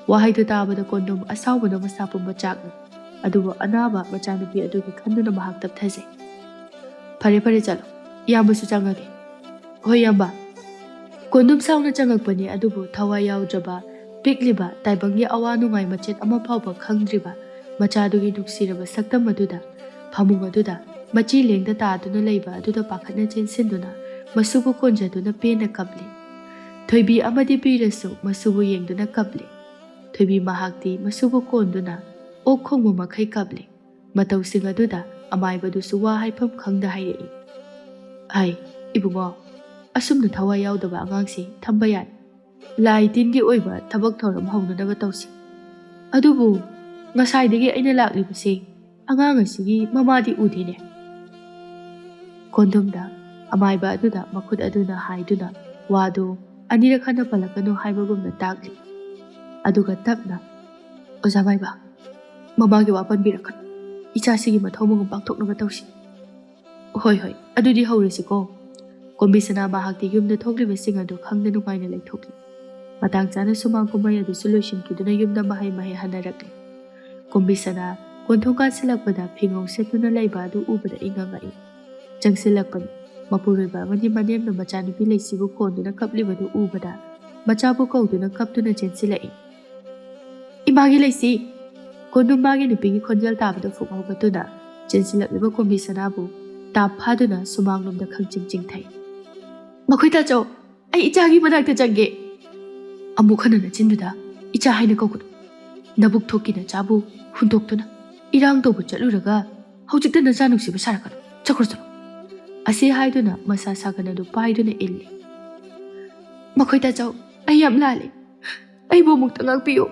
ꯋꯥꯍꯩꯗꯨ ꯇꯥꯕꯗ ꯀꯣꯟꯗꯨꯝ ꯑꯁꯥꯎꯕꯅ ꯃꯁꯥ ꯄꯨꯝꯕ ꯆꯥꯛꯅ꯫ ꯑꯗꯨꯕꯨ ꯑꯅꯥꯕ ꯃꯆꯥꯅꯨꯄꯤ ꯑꯗꯨꯒꯤ ꯈꯟꯗꯨꯅ ꯃꯍꯥꯛ ꯇꯞꯊꯖꯩ꯫ "ꯐꯔꯦ, ꯐꯔꯦ, ꯆꯠꯂꯣ꯫ ꯏꯌꯥꯝꯕꯁꯨ ꯆꯪꯉꯒꯦ꯫" "ꯍꯣꯏ, ꯏꯌꯥꯝꯕ꯫" ꯀꯣꯟꯗꯨꯝ ꯁꯥꯎꯅ ꯆꯪꯉꯛꯄꯅꯤ, ꯑꯗꯨꯕꯨ ꯊꯋꯥꯏ ꯌꯥꯎꯗ꯭ꯔꯕ, ꯄꯤꯛꯂꯤꯕ, ꯇꯥꯏꯕꯪꯒꯤ ꯑꯋꯥ ꯅꯨꯡꯉꯥꯏ ꯃꯆꯦꯠ ꯑꯃ ꯐꯥꯎꯕ ꯈꯪꯗ꯭ꯔꯤꯕ ꯃꯆꯥꯗꯨꯒꯤ ꯅꯨꯡꯁꯤꯔꯕ ꯁꯛꯇꯝ ꯑꯗꯨꯗ, ꯐꯃꯨꯡ ꯑꯗꯨꯗ ꯃꯆꯤ ꯂꯦꯡꯗ ꯇꯥꯗꯨꯅ ꯂꯩꯕ ꯑꯗꯨꯗ ꯄꯥꯈꯠꯅ ꯆꯦꯟꯁꯤꯟꯗꯨꯅ ꯃꯁꯨꯕꯨ ꯀꯣꯟꯖꯗꯨꯅ ꯄꯦꯟꯅ ꯀꯞꯂꯤ꯫ ꯊꯣꯏꯕꯤ ꯑꯃꯗꯤ ꯄꯤꯔꯁꯨ ꯃꯁꯨꯕꯨ ꯌꯦꯡꯗꯨꯅ ꯀꯞꯂꯤ꯫ ꯊꯣꯏꯕꯤ ꯃꯍꯥꯛꯇꯤ ꯃꯁꯨꯕꯨ ꯀꯣꯟꯗꯨꯅ ꯑꯣꯛ ꯈꯣꯡꯕ ꯃꯈꯩ ꯀꯞꯂꯤ꯫ ꯃꯇꯧꯁꯤꯡ ꯑꯗꯨꯗ ꯑꯃꯥꯏꯕꯗꯨꯁꯨ ꯋꯥ ꯍꯥꯏꯐꯝ ꯈꯪꯗ ꯍꯥꯏꯔꯛꯏ, "ꯍꯥꯏ, ꯏꯕꯨꯡꯉꯣ, ꯑꯁꯨꯝꯅ ꯊꯋꯥꯏ ꯌꯥꯎꯗꯕ ꯑꯉꯥꯡꯁꯤ ꯊꯝꯕ ꯌꯥꯏ꯫ ꯂꯥꯏ ꯇꯤꯟꯒꯤ ꯑꯣꯏꯕ ꯊꯕꯛ ꯊꯧꯔꯝ ꯍꯧꯅꯅꯕ ꯇꯧꯁꯤ꯫ ꯑꯗꯨꯕꯨ ꯉꯁꯥꯏꯗꯒꯤ ꯑꯩꯅ ꯂꯥꯛꯂꯤꯕꯁꯤ ꯑꯉꯥꯡ ꯑꯁꯤꯒꯤ ꯃꯃꯥꯗꯤ ꯎꯗꯦꯅꯦ꯫" ꯀꯣꯟꯗꯨꯝꯗ ꯑꯃꯥꯏꯕ ꯑꯗꯨꯗ ꯃꯈꯨꯠ ꯑꯗꯨꯅ ꯍꯥꯏꯗꯨꯅ ꯋꯥꯗꯨ ꯑꯅꯤꯔꯛ ꯍꯟꯅ ꯄꯜꯂꯛꯀꯅꯨ ꯍꯥꯏꯕꯒꯨꯝꯅ ꯇꯥꯛꯂꯤ꯫ ꯑꯗꯨꯒ ꯇꯞꯅ, "ꯑꯣꯖꯥ ꯃꯥꯏꯕ, ꯃꯃꯥꯒꯤ ꯋꯥ ꯄꯟꯕꯤꯔꯛꯀꯅꯨ꯫ ꯏꯆꯥꯁꯤꯒꯤ ꯃꯊꯧ ꯃꯉꯝ ꯄꯥꯡꯊꯣꯛꯅꯕ ꯇꯧꯁꯤ꯫" "ꯍꯣꯏ, ꯍꯣꯏ, ꯑꯗꯨꯗꯤ ꯍꯧꯔꯁꯤꯀꯣ꯫" ꯀꯣꯝꯕꯤꯁꯅꯥ ꯃꯍꯥꯛꯇꯤ ꯌꯨꯝꯗ ꯊꯣꯛꯂꯤꯕꯁꯤꯡ ꯑꯗꯨ ꯈꯪꯗ ꯅꯨꯡꯉꯥꯏꯅ ꯂꯩꯊꯣꯛꯂꯤ꯫ ꯃꯇꯥꯡ ꯆꯥꯅ ꯁꯨꯃꯥꯡ ꯀꯨꯝꯍꯩ ꯑꯗꯨꯁꯨ ꯂꯣꯏꯁꯤꯟꯈꯤꯗꯨꯅ ꯌꯨꯝꯗ ꯃꯍꯩ ꯃꯍꯩ ꯍꯟꯅꯔꯛꯂꯤ꯫ ꯀꯣꯝꯕꯤꯁꯅꯥ ꯀꯣꯟꯊꯣꯡ ꯀꯥꯁꯤꯜꯂꯛꯄꯗ ꯐꯤꯉꯧ ꯁꯦꯠꯇꯨꯅ ꯂꯩꯕ ꯑꯗꯨ ꯎꯕꯗ ꯏꯉꯛ ꯉꯛꯏ꯫ ꯆꯪꯁꯤꯜꯂꯛꯄꯅꯤ꯫ ꯃꯄꯨꯔꯣꯏꯕ ꯑꯃꯗꯤ ꯃꯅꯦꯝꯅ ꯃꯆꯥꯅꯨꯄꯤ ꯂꯩꯁꯤꯕꯨ ꯀꯣꯟꯗꯨꯅ ꯀꯞꯂꯤꯕꯗꯨ ꯎꯕꯗ ꯃꯆꯥꯕꯨ ꯀꯧꯗꯨꯅ ꯀꯞꯇꯨꯅ ꯆꯦꯟꯁꯤꯜꯂꯛꯏ꯫ "ꯏꯃꯥꯒꯤ ꯂꯩꯁꯤ!" ꯀꯣꯟꯗꯨ ꯃꯥꯒꯤ ꯅꯨꯄꯤꯒꯤ ꯈꯣꯟꯖꯦꯜ ꯇꯥꯕꯗ ꯐꯨꯛ ꯍꯧꯒꯠꯇꯨꯅ ꯆꯦꯟꯁꯤꯜꯂꯛꯂꯤꯕ ꯀꯣꯝꯕꯤ ꯁꯅꯥꯕꯨ ꯇꯥꯞ ꯐꯥꯗꯨꯅ ꯁꯨꯃꯥꯡꯂꯣꯝꯗ ꯈꯪꯆꯤꯡ ꯆꯤꯡꯊꯩ꯫ "ꯃꯈꯣꯏ ꯇꯥꯆꯧ, ꯑꯩ ꯏꯆꯥꯒꯤ ꯃꯅꯥꯛꯇ ꯆꯪꯒꯦ!" "ꯑꯃꯨꯛ ꯍꯟꯅ ꯅꯆꯤꯟꯗꯨꯗ ꯏꯆꯥ ꯍꯥꯏꯅ ꯀꯧꯒꯅꯨ꯫ ꯅꯕꯨꯛ ꯊꯣꯛꯀꯤ ꯅꯆꯥꯕꯨ ꯍꯨꯟꯗꯣꯛꯇꯨꯅ ꯏꯔꯥꯡ ꯇꯧꯕ ꯆꯠꯂꯨꯔꯒ ꯍꯧꯖꯤꯛꯇ ꯅꯆꯥ ꯅꯨꯡꯁꯤꯕ ꯁꯥꯔꯛꯀꯅꯨ꯫ ꯆꯠꯈ꯭ꯔꯣ, ꯆꯠꯂꯣ!" ꯑꯁꯤ ꯍꯥꯏꯗꯨꯅ ꯃꯁꯥ ꯁꯥꯒꯟ ꯑꯗꯨ ꯄꯥꯏꯗꯨꯅ ꯏꯜꯂꯤ꯫ "ꯃꯈꯣꯏ ꯇꯥꯆꯧ, ꯑꯩ ꯌꯥꯝ ꯂꯥꯜꯂꯦ꯫ ꯑꯩꯕꯨ ꯑꯃꯨꯛꯇ ꯉꯥꯛꯄꯤꯌꯨ꯫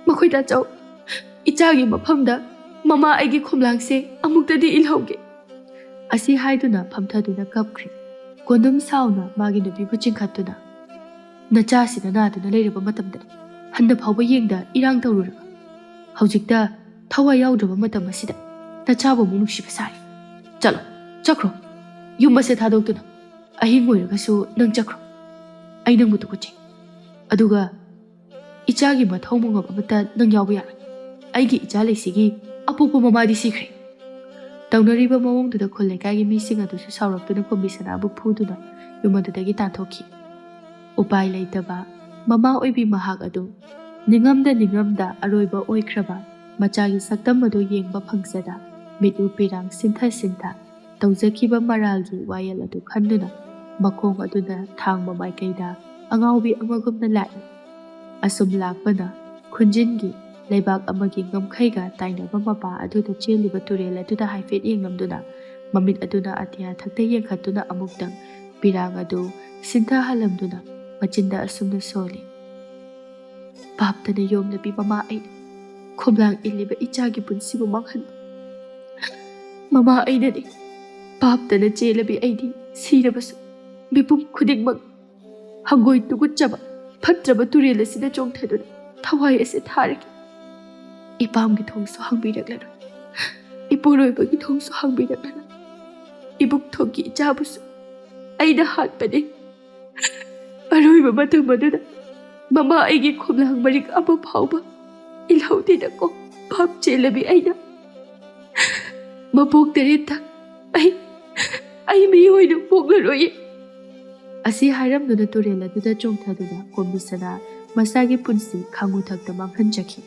ꯃꯈꯣꯏ ꯇꯥꯆꯧ, ꯏꯆꯥꯒꯤ ꯃꯐꯝꯗ ꯃꯃꯥ ꯑꯩꯒꯤ ꯈꯣꯝꯂꯥꯡꯁꯦ ꯑꯃꯨꯛꯇꯗꯤ ꯏꯜꯍꯧꯒꯦ꯫" ꯑꯁꯤ ꯍꯥꯏꯗꯨꯅ ꯐꯝꯊꯗꯨꯅ ꯀꯞꯈ꯭ꯔꯦ꯫ ꯀꯣꯟꯗꯨꯝ ꯁꯥꯎꯅ ꯃꯥꯒꯤ ꯅꯨꯄꯤꯕꯨ ꯆꯤꯡꯈꯠꯇꯨꯅ, "ꯅꯆꯥꯁꯤꯅ ꯅꯥꯗꯨꯅ ꯂꯩꯔꯕ ꯃꯇꯝꯗꯅꯤ ꯍꯟꯅ ꯐꯥꯎꯕ ꯌꯦꯡꯗ ꯏꯔꯥꯡ ꯇꯧꯔꯨꯔꯒ, ꯍꯧꯖꯤꯛꯇ ꯊꯋꯥꯏ ꯌꯥꯎꯗ꯭ꯔꯕ ꯃꯇꯝ ꯑꯁꯤꯗ ꯅꯆꯥꯕꯨ ꯑꯃꯨꯛ ꯅꯨꯡꯁꯤꯕ ꯁꯥꯔꯤ꯫ ꯆꯠꯂꯣ, ꯆꯠꯈ꯭ꯔꯣ꯫ ꯌꯨꯝ ꯑꯁꯦ ꯊꯥꯗꯣꯛꯇꯨꯅ ꯑꯍꯤꯡ ꯑꯣꯏꯔꯒꯁꯨ ꯅꯪ ꯆꯠꯈ꯭ꯔꯣ꯫ ꯑꯩ ꯅꯪꯕꯨ ꯇꯨꯀꯠꯆꯩ꯫ ꯑꯗꯨꯒ ꯏꯆꯥꯒꯤ ꯃꯊꯧ ꯃꯉꯝ ꯑꯃꯠꯇ ꯅꯪ ꯌꯥꯎꯕ ꯌꯥꯔꯣꯏ꯫ ꯑꯩꯒꯤ ꯏꯆꯥ ꯂꯩꯁꯤꯒꯤ ꯑꯄꯣꯛꯄ ꯃꯃꯥꯗꯤ ꯁꯤꯈ꯭ꯔꯦ꯫" ꯇꯧꯅꯔꯤꯕ ꯃꯑꯣꯡꯗꯨꯗ ꯈꯨꯜ ꯂꯩꯀꯥꯏꯒꯤ ꯃꯤꯁꯤꯡ ꯑꯗꯨꯁꯨ ꯁꯥꯎꯔꯛꯇꯨꯅ ꯀꯣꯝꯕꯤ ꯁꯅꯥꯕꯨ ꯐꯨꯗꯨꯅ ꯌꯨꯝ ꯑꯗꯨꯗꯒꯤ ꯇꯥꯟꯊꯣꯛꯈꯤ꯫ ꯎꯄꯥꯏ ꯂꯩꯇꯕ ꯃꯃꯥ ꯑꯣꯏꯕꯤ ꯃꯍꯥꯛ ꯑꯗꯨ ꯅꯤꯡꯉꯝꯗ ꯅꯤꯡꯉꯝꯗ ꯑꯔꯣꯏꯕ ꯑꯣꯏꯈ꯭ꯔꯕ ꯃꯆꯥꯒꯤ ꯁꯛꯇꯝ ꯑꯗꯨ ꯌꯦꯡꯕ ꯐꯪꯖꯗ ꯃꯤꯠ ꯎ ꯄꯤꯔꯥꯡ ꯁꯤꯟꯊ ꯁꯤꯟꯊ ꯇꯧꯖꯈꯤꯕ ꯃꯔꯥꯜꯒꯤ ꯋꯥꯌꯦꯜ ꯑꯗꯨ ꯈꯟꯗꯨꯅ ꯃꯈꯣꯡ ꯑꯗꯨꯅ ꯊꯥꯡꯕ ꯃꯥꯏꯀꯩꯗ ꯑꯉꯥꯎꯕꯤ ꯑꯃꯒꯨꯝꯅ ꯂꯥꯛꯏ꯫ ꯑꯁꯨꯝ ꯂꯥꯛꯄꯅ ꯈꯨꯟꯖꯤꯟꯒꯤ ꯂꯩꯕꯥꯛ ꯑꯃꯒꯤ ꯉꯝꯈꯩꯒ ꯇꯥꯏꯅꯕ ꯃꯄꯥ ꯑꯗꯨꯗ ꯆꯦꯜꯂꯤꯕ ꯇꯨꯔꯦꯜ ꯑꯗꯨꯗ ꯍꯥꯏꯐꯦꯠ ꯌꯦꯡꯂꯝꯗꯨꯅ ꯃꯃꯤꯠ ꯑꯗꯨꯅ ꯑꯇꯤꯌꯥ ꯊꯛꯇ ꯌꯦꯡꯈꯠꯇꯨꯅ ꯑꯃꯨꯛꯇꯪ ꯄꯤꯔꯥꯡ ꯑꯗꯨ ꯁꯤꯟꯊꯍꯜꯂꯝꯗꯨꯅ ꯃꯆꯤꯟꯗ ꯑꯁꯨꯝꯅ ꯁꯣꯜꯂꯤ꯫ "ꯄꯥꯞꯇꯅ ꯌꯣꯝꯂꯕꯤ ꯃꯃꯥ ꯑꯩꯅ ꯈꯣꯝꯂꯥꯡ ꯏꯜꯂꯤꯕ ꯏꯆꯥꯒꯤ ꯄꯨꯟꯁꯤꯕꯨ ꯃꯥꯡꯍꯟꯕ ꯃꯃꯥ ꯑꯩꯅꯅꯤ꯫ ꯄꯥꯞꯇꯅ ꯆꯦꯜꯂꯕꯤ ꯑꯩꯗꯤ ꯁꯤꯔꯕꯁꯨ ꯃꯤꯄꯨꯝ ꯈꯨꯗꯤꯡꯃꯛ ꯍꯪꯒꯣꯏ ꯇꯨꯒꯨꯠꯆꯕ ꯐꯠꯇ꯭ꯔꯕ ꯇꯨꯔꯦꯜ ꯑꯁꯤꯗ ꯆꯣꯡꯊꯗꯨꯅ ꯊꯋꯥꯏ ꯑꯁꯤ ꯊꯥꯔꯒꯦ꯫ ꯏꯄꯥꯝꯒꯤ ꯊꯣꯡꯁꯨ ꯍꯥꯡꯕꯤꯔꯛꯂꯔꯣꯏ, ꯏꯄꯨꯔꯣꯏꯕꯒꯤ ꯊꯣꯡꯁꯨ ꯍꯥꯡꯕꯤꯔꯛꯂꯔꯣꯏ꯫ ꯏꯕꯨꯛ ꯊꯣꯛꯀꯤ ꯏꯆꯥꯕꯨꯁꯨ ꯑꯩꯅ ꯍꯥꯠꯄꯅꯤ꯫ ꯑꯔꯣꯏꯕ ꯃꯇꯝ ꯑꯗꯨꯗ ꯃꯃꯥ ꯑꯩꯒꯤ ꯈꯣꯝꯂꯥꯡ ꯃꯔꯤꯛ ꯑꯃ ꯐꯥꯎꯕ ꯏꯜꯍꯧꯗꯦꯅꯀꯣ, ꯄꯥꯞ ꯆꯦꯜꯂꯕꯤ ꯑꯩꯅ ꯃꯄꯣꯛ ꯇꯔꯦꯠꯇ ꯑꯩ, ꯑꯩ ꯃꯤꯑꯣꯏꯅ ꯄꯣꯛꯂꯔꯣꯏꯌꯦ꯫ ꯑꯁꯤ ꯍꯥꯏꯔꯝꯗꯨꯅ ꯇꯨꯔꯦꯜ ꯑꯗꯨꯗ ꯆꯣꯡꯊꯗꯨꯅ ꯀꯣꯝꯕꯤꯁꯅꯥ ꯃꯁꯥꯒꯤ ꯄꯨꯟꯁꯤ ꯈꯥꯉꯨꯊꯛꯇ ꯃꯥꯡꯍꯟꯖꯈꯤ꯫